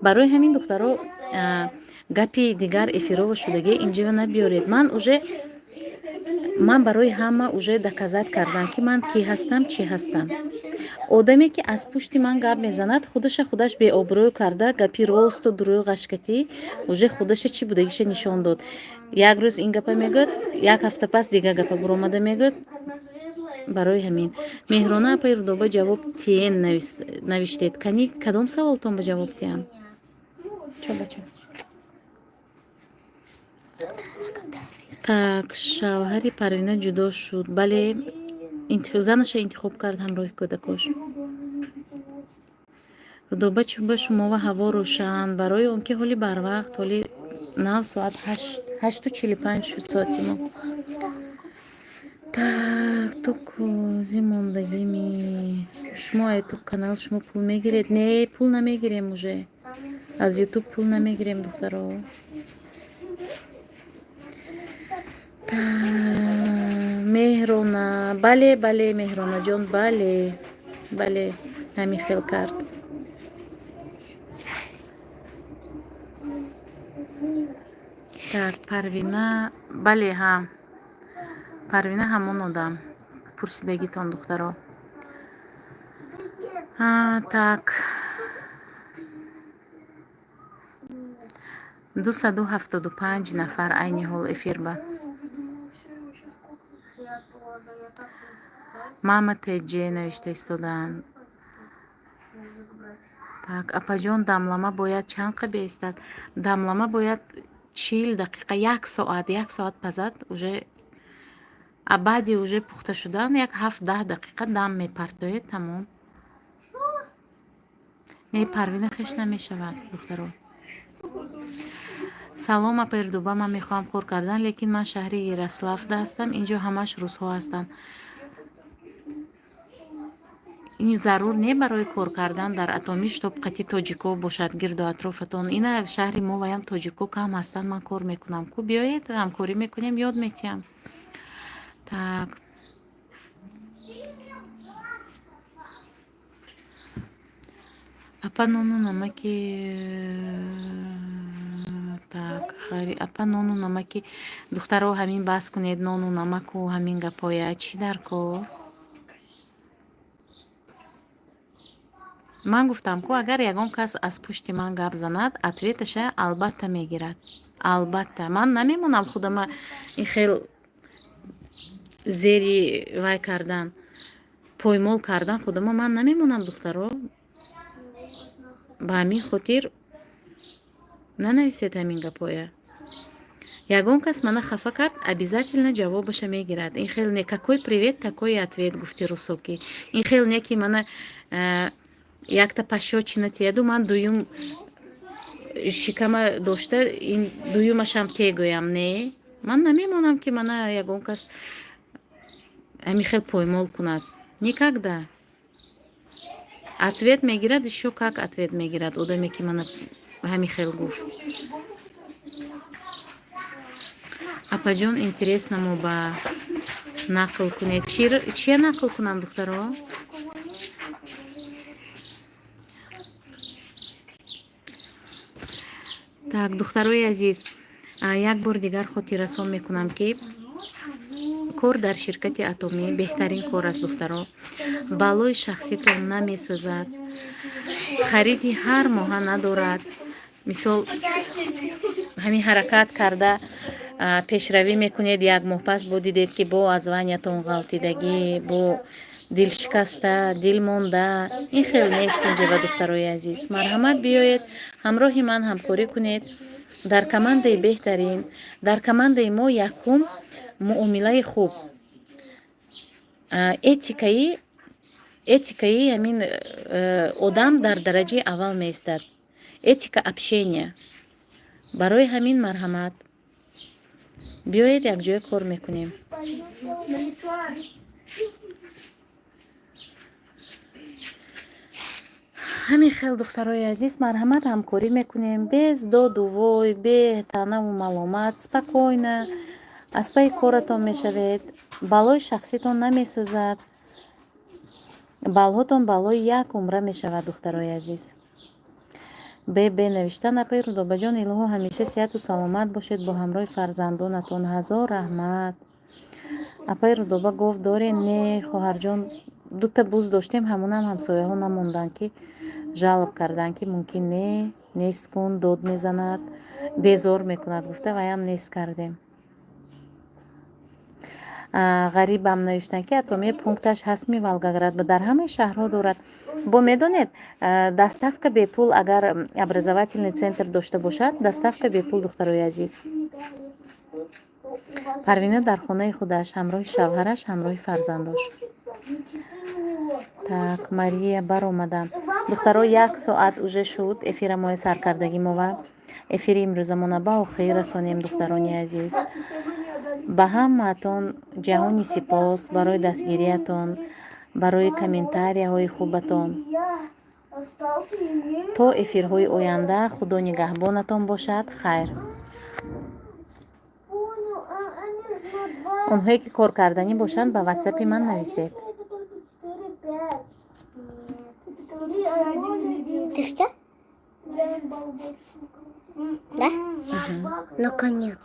барои ҳамин, духтаро, гапи дигар эфирова шудагӣ инҷо набиёред. Ман уже, ман барои ҳама уже доказать кардам, ки ман кӣ ҳастам, чӣ ҳастам. Одаме, ки аз пушти ман гап мезанад, худаша худаш беобрӯ карда, гапи росту дурӯғаш катӣ уже худаша чӣ будагиша нишон дод. Як рӯз ин гапа мегӯяд, як ҳафта пас дигар гапа буромада мегӯяд. Барои ҳамин, Меҳрона апаи Рудоба, ҷавоб тиен навиштед. Кани, кадом саволтон ба ҷавоб тиям? Чо, бача? Так, шавҳари Парвина ҷудо шуд? Бале, занаша интихоб кард ҳамроҳи кӯдакош. Рудоба, чӯба шумова ҳаво рӯшан? Барои он ки ҳоли барвақт, ҳоли нав соат 8:45 шуд соати мо. Так, ту кози мондагими шумо, ютуб канал шумо пул мегиред? Не, пул намегирем, уже аз ютуб пул намегирем, духтаро. Меҳрона, бале, бале, Меҳронаҷон, бале. Бале, ҳамин хел кард. Так, Парвина, бале, ҳа, Парвина ҳамон одам пурсидагитон, духтаро. Так, 275 нафар айни ҳол эфирба. Мама теҷе навишта истодаанд. Так, апаҷон, дамлама бояд чанд қа беистад? Дамлама бояд 40 дақиқа, як соат, як соат пазад уже. А баъди уже пухта шудан як 7-10 дақиқа дам мепартоед, тамом. Не, Парвина хеш намешавад, духтаро. Салом, апаи Рудоба, ман мехоҳам кор кардан, лекин ман шаҳри Ярославда ҳастам, инҷо ҳамаш русҳо ҳастанд. Ин зарур не барои кор кардан дар Атомӣ, чтоб қати тоҷико бошад гирду атрофатон. Ина шаҳри мо ваям тоҷико кам ҳастанд, ман кор мекунам ку, биёед, ҳамкорӣ мекунем, ёд метиҳам. Так, апа, нону намаки. Так, апа, нону намаки. Духтаро, ҳамин бас кунед, нону намаку ҳамин гапоя чӣ дар кор? Ман гуфтам ку, агар ягон кас аз пушти ман гап занад, ответаша албатта мегирад, албатта. Ман намемонам худама ин хел зери вай кардан, поймол кардан худама ман намемонам, духтаро. Ба ҳамин хотир нанависед ҳамин гапоя. Ягон кас мана хафа кард, обязательно ҷавобаша мегирад. Ин хел не, какой привет, такой ответ, гуфти русокӣ. Ин хел не, ки мана якта пощёчина тияду, ман дуюм шикама дошта ин дуюмашам тегӯям. Не, ман намемонам, ки мана ягон кас ҳамин хел поймол кунад, никогда. Ответ мегирад, ещё как ответ мегирад одаме, ки мана ҳамин хел гуфт. Апаҷон, интересно, мо ба нақл кунед. Чия нақл кунам, духтаро? Так, духтарои азиз, як бор дигар хотиррасон мекунам, ки кор дар ширкати Атомӣ беҳтарин кор аст, духтаро. Балои шахситон намесӯзад, хариди ҳар моҳа надорад. Мисол, ҳамин ҳаракат карда пешравӣ мекунед, як моҳ пас бо дидед, ки бо аз званиятон ғалтидагӣ, бо дилшикаста, дилмонда. Ин хел нест инҷа ба, духтарои азиз. Марҳамат, биёед, ҳамроҳи ман ҳамкорӣ кунед дар командаи беҳтарин. Дар командаи мо якум муомилаи хуб, этикаи ҳамин одам дар дараҷаи аввал меистад, этика общения. Барои ҳамин марҳамат, биёед, якҷоя кор мекунем. Ҳамин хел, духтарои азиз, марҳамат, ҳамкорӣ мекунем без доду вой, бе таънаву маломат, спокойно аз пайи коратон мешавед, балои шахситон намесӯзад, балҳотон балои як умра мешавад, духтарои азиз. Бб навиштан: апаи Рудобаҷон, илоҳо ҳамеша сиҳату саломат бошед бо ҳамроҳи фарзандонатон. Ҳазор раҳмат. Апаи Рудоба, гов дорен? Не, хоҳарҷон, дута буз доштем, ҳамонам ҳамсояҳо намонданд, ки жалоб карданд, ки мумкин не, нест кун, дод мезанад, безор мекунад, гуфта, ваям нест кардем. Ғарибам навиштанд, ки Атомия пункташ ҳастми Волгоград? Дар ҳамаи шаҳрҳо дорад. Бо медонед, доставка бепул, агар образовательный центр дошта бошад, доставка бепул, духтарои азиз. Парвина дар хонаи худаш, ҳамроҳи шавҳараш, ҳамроҳи фарзандош. Так, Мария, баромадам. Духтаро, як соат уже шуд эфирамои саркардагимова. Эфири имрӯзамона ба охир расонем, духтарони азиз. Ба ҳамаатон ҷаҳони сипос барои дастгириятон, барои комментарияҳои хубатон. То эфирҳои оянда Худо нигаҳбонатон бошад. Хайр. Онҳое ки кор карданӣ бошанд, ба ватсапи ман нависед. Это все? Блин, балл больше у кого-то. Да? Наконец.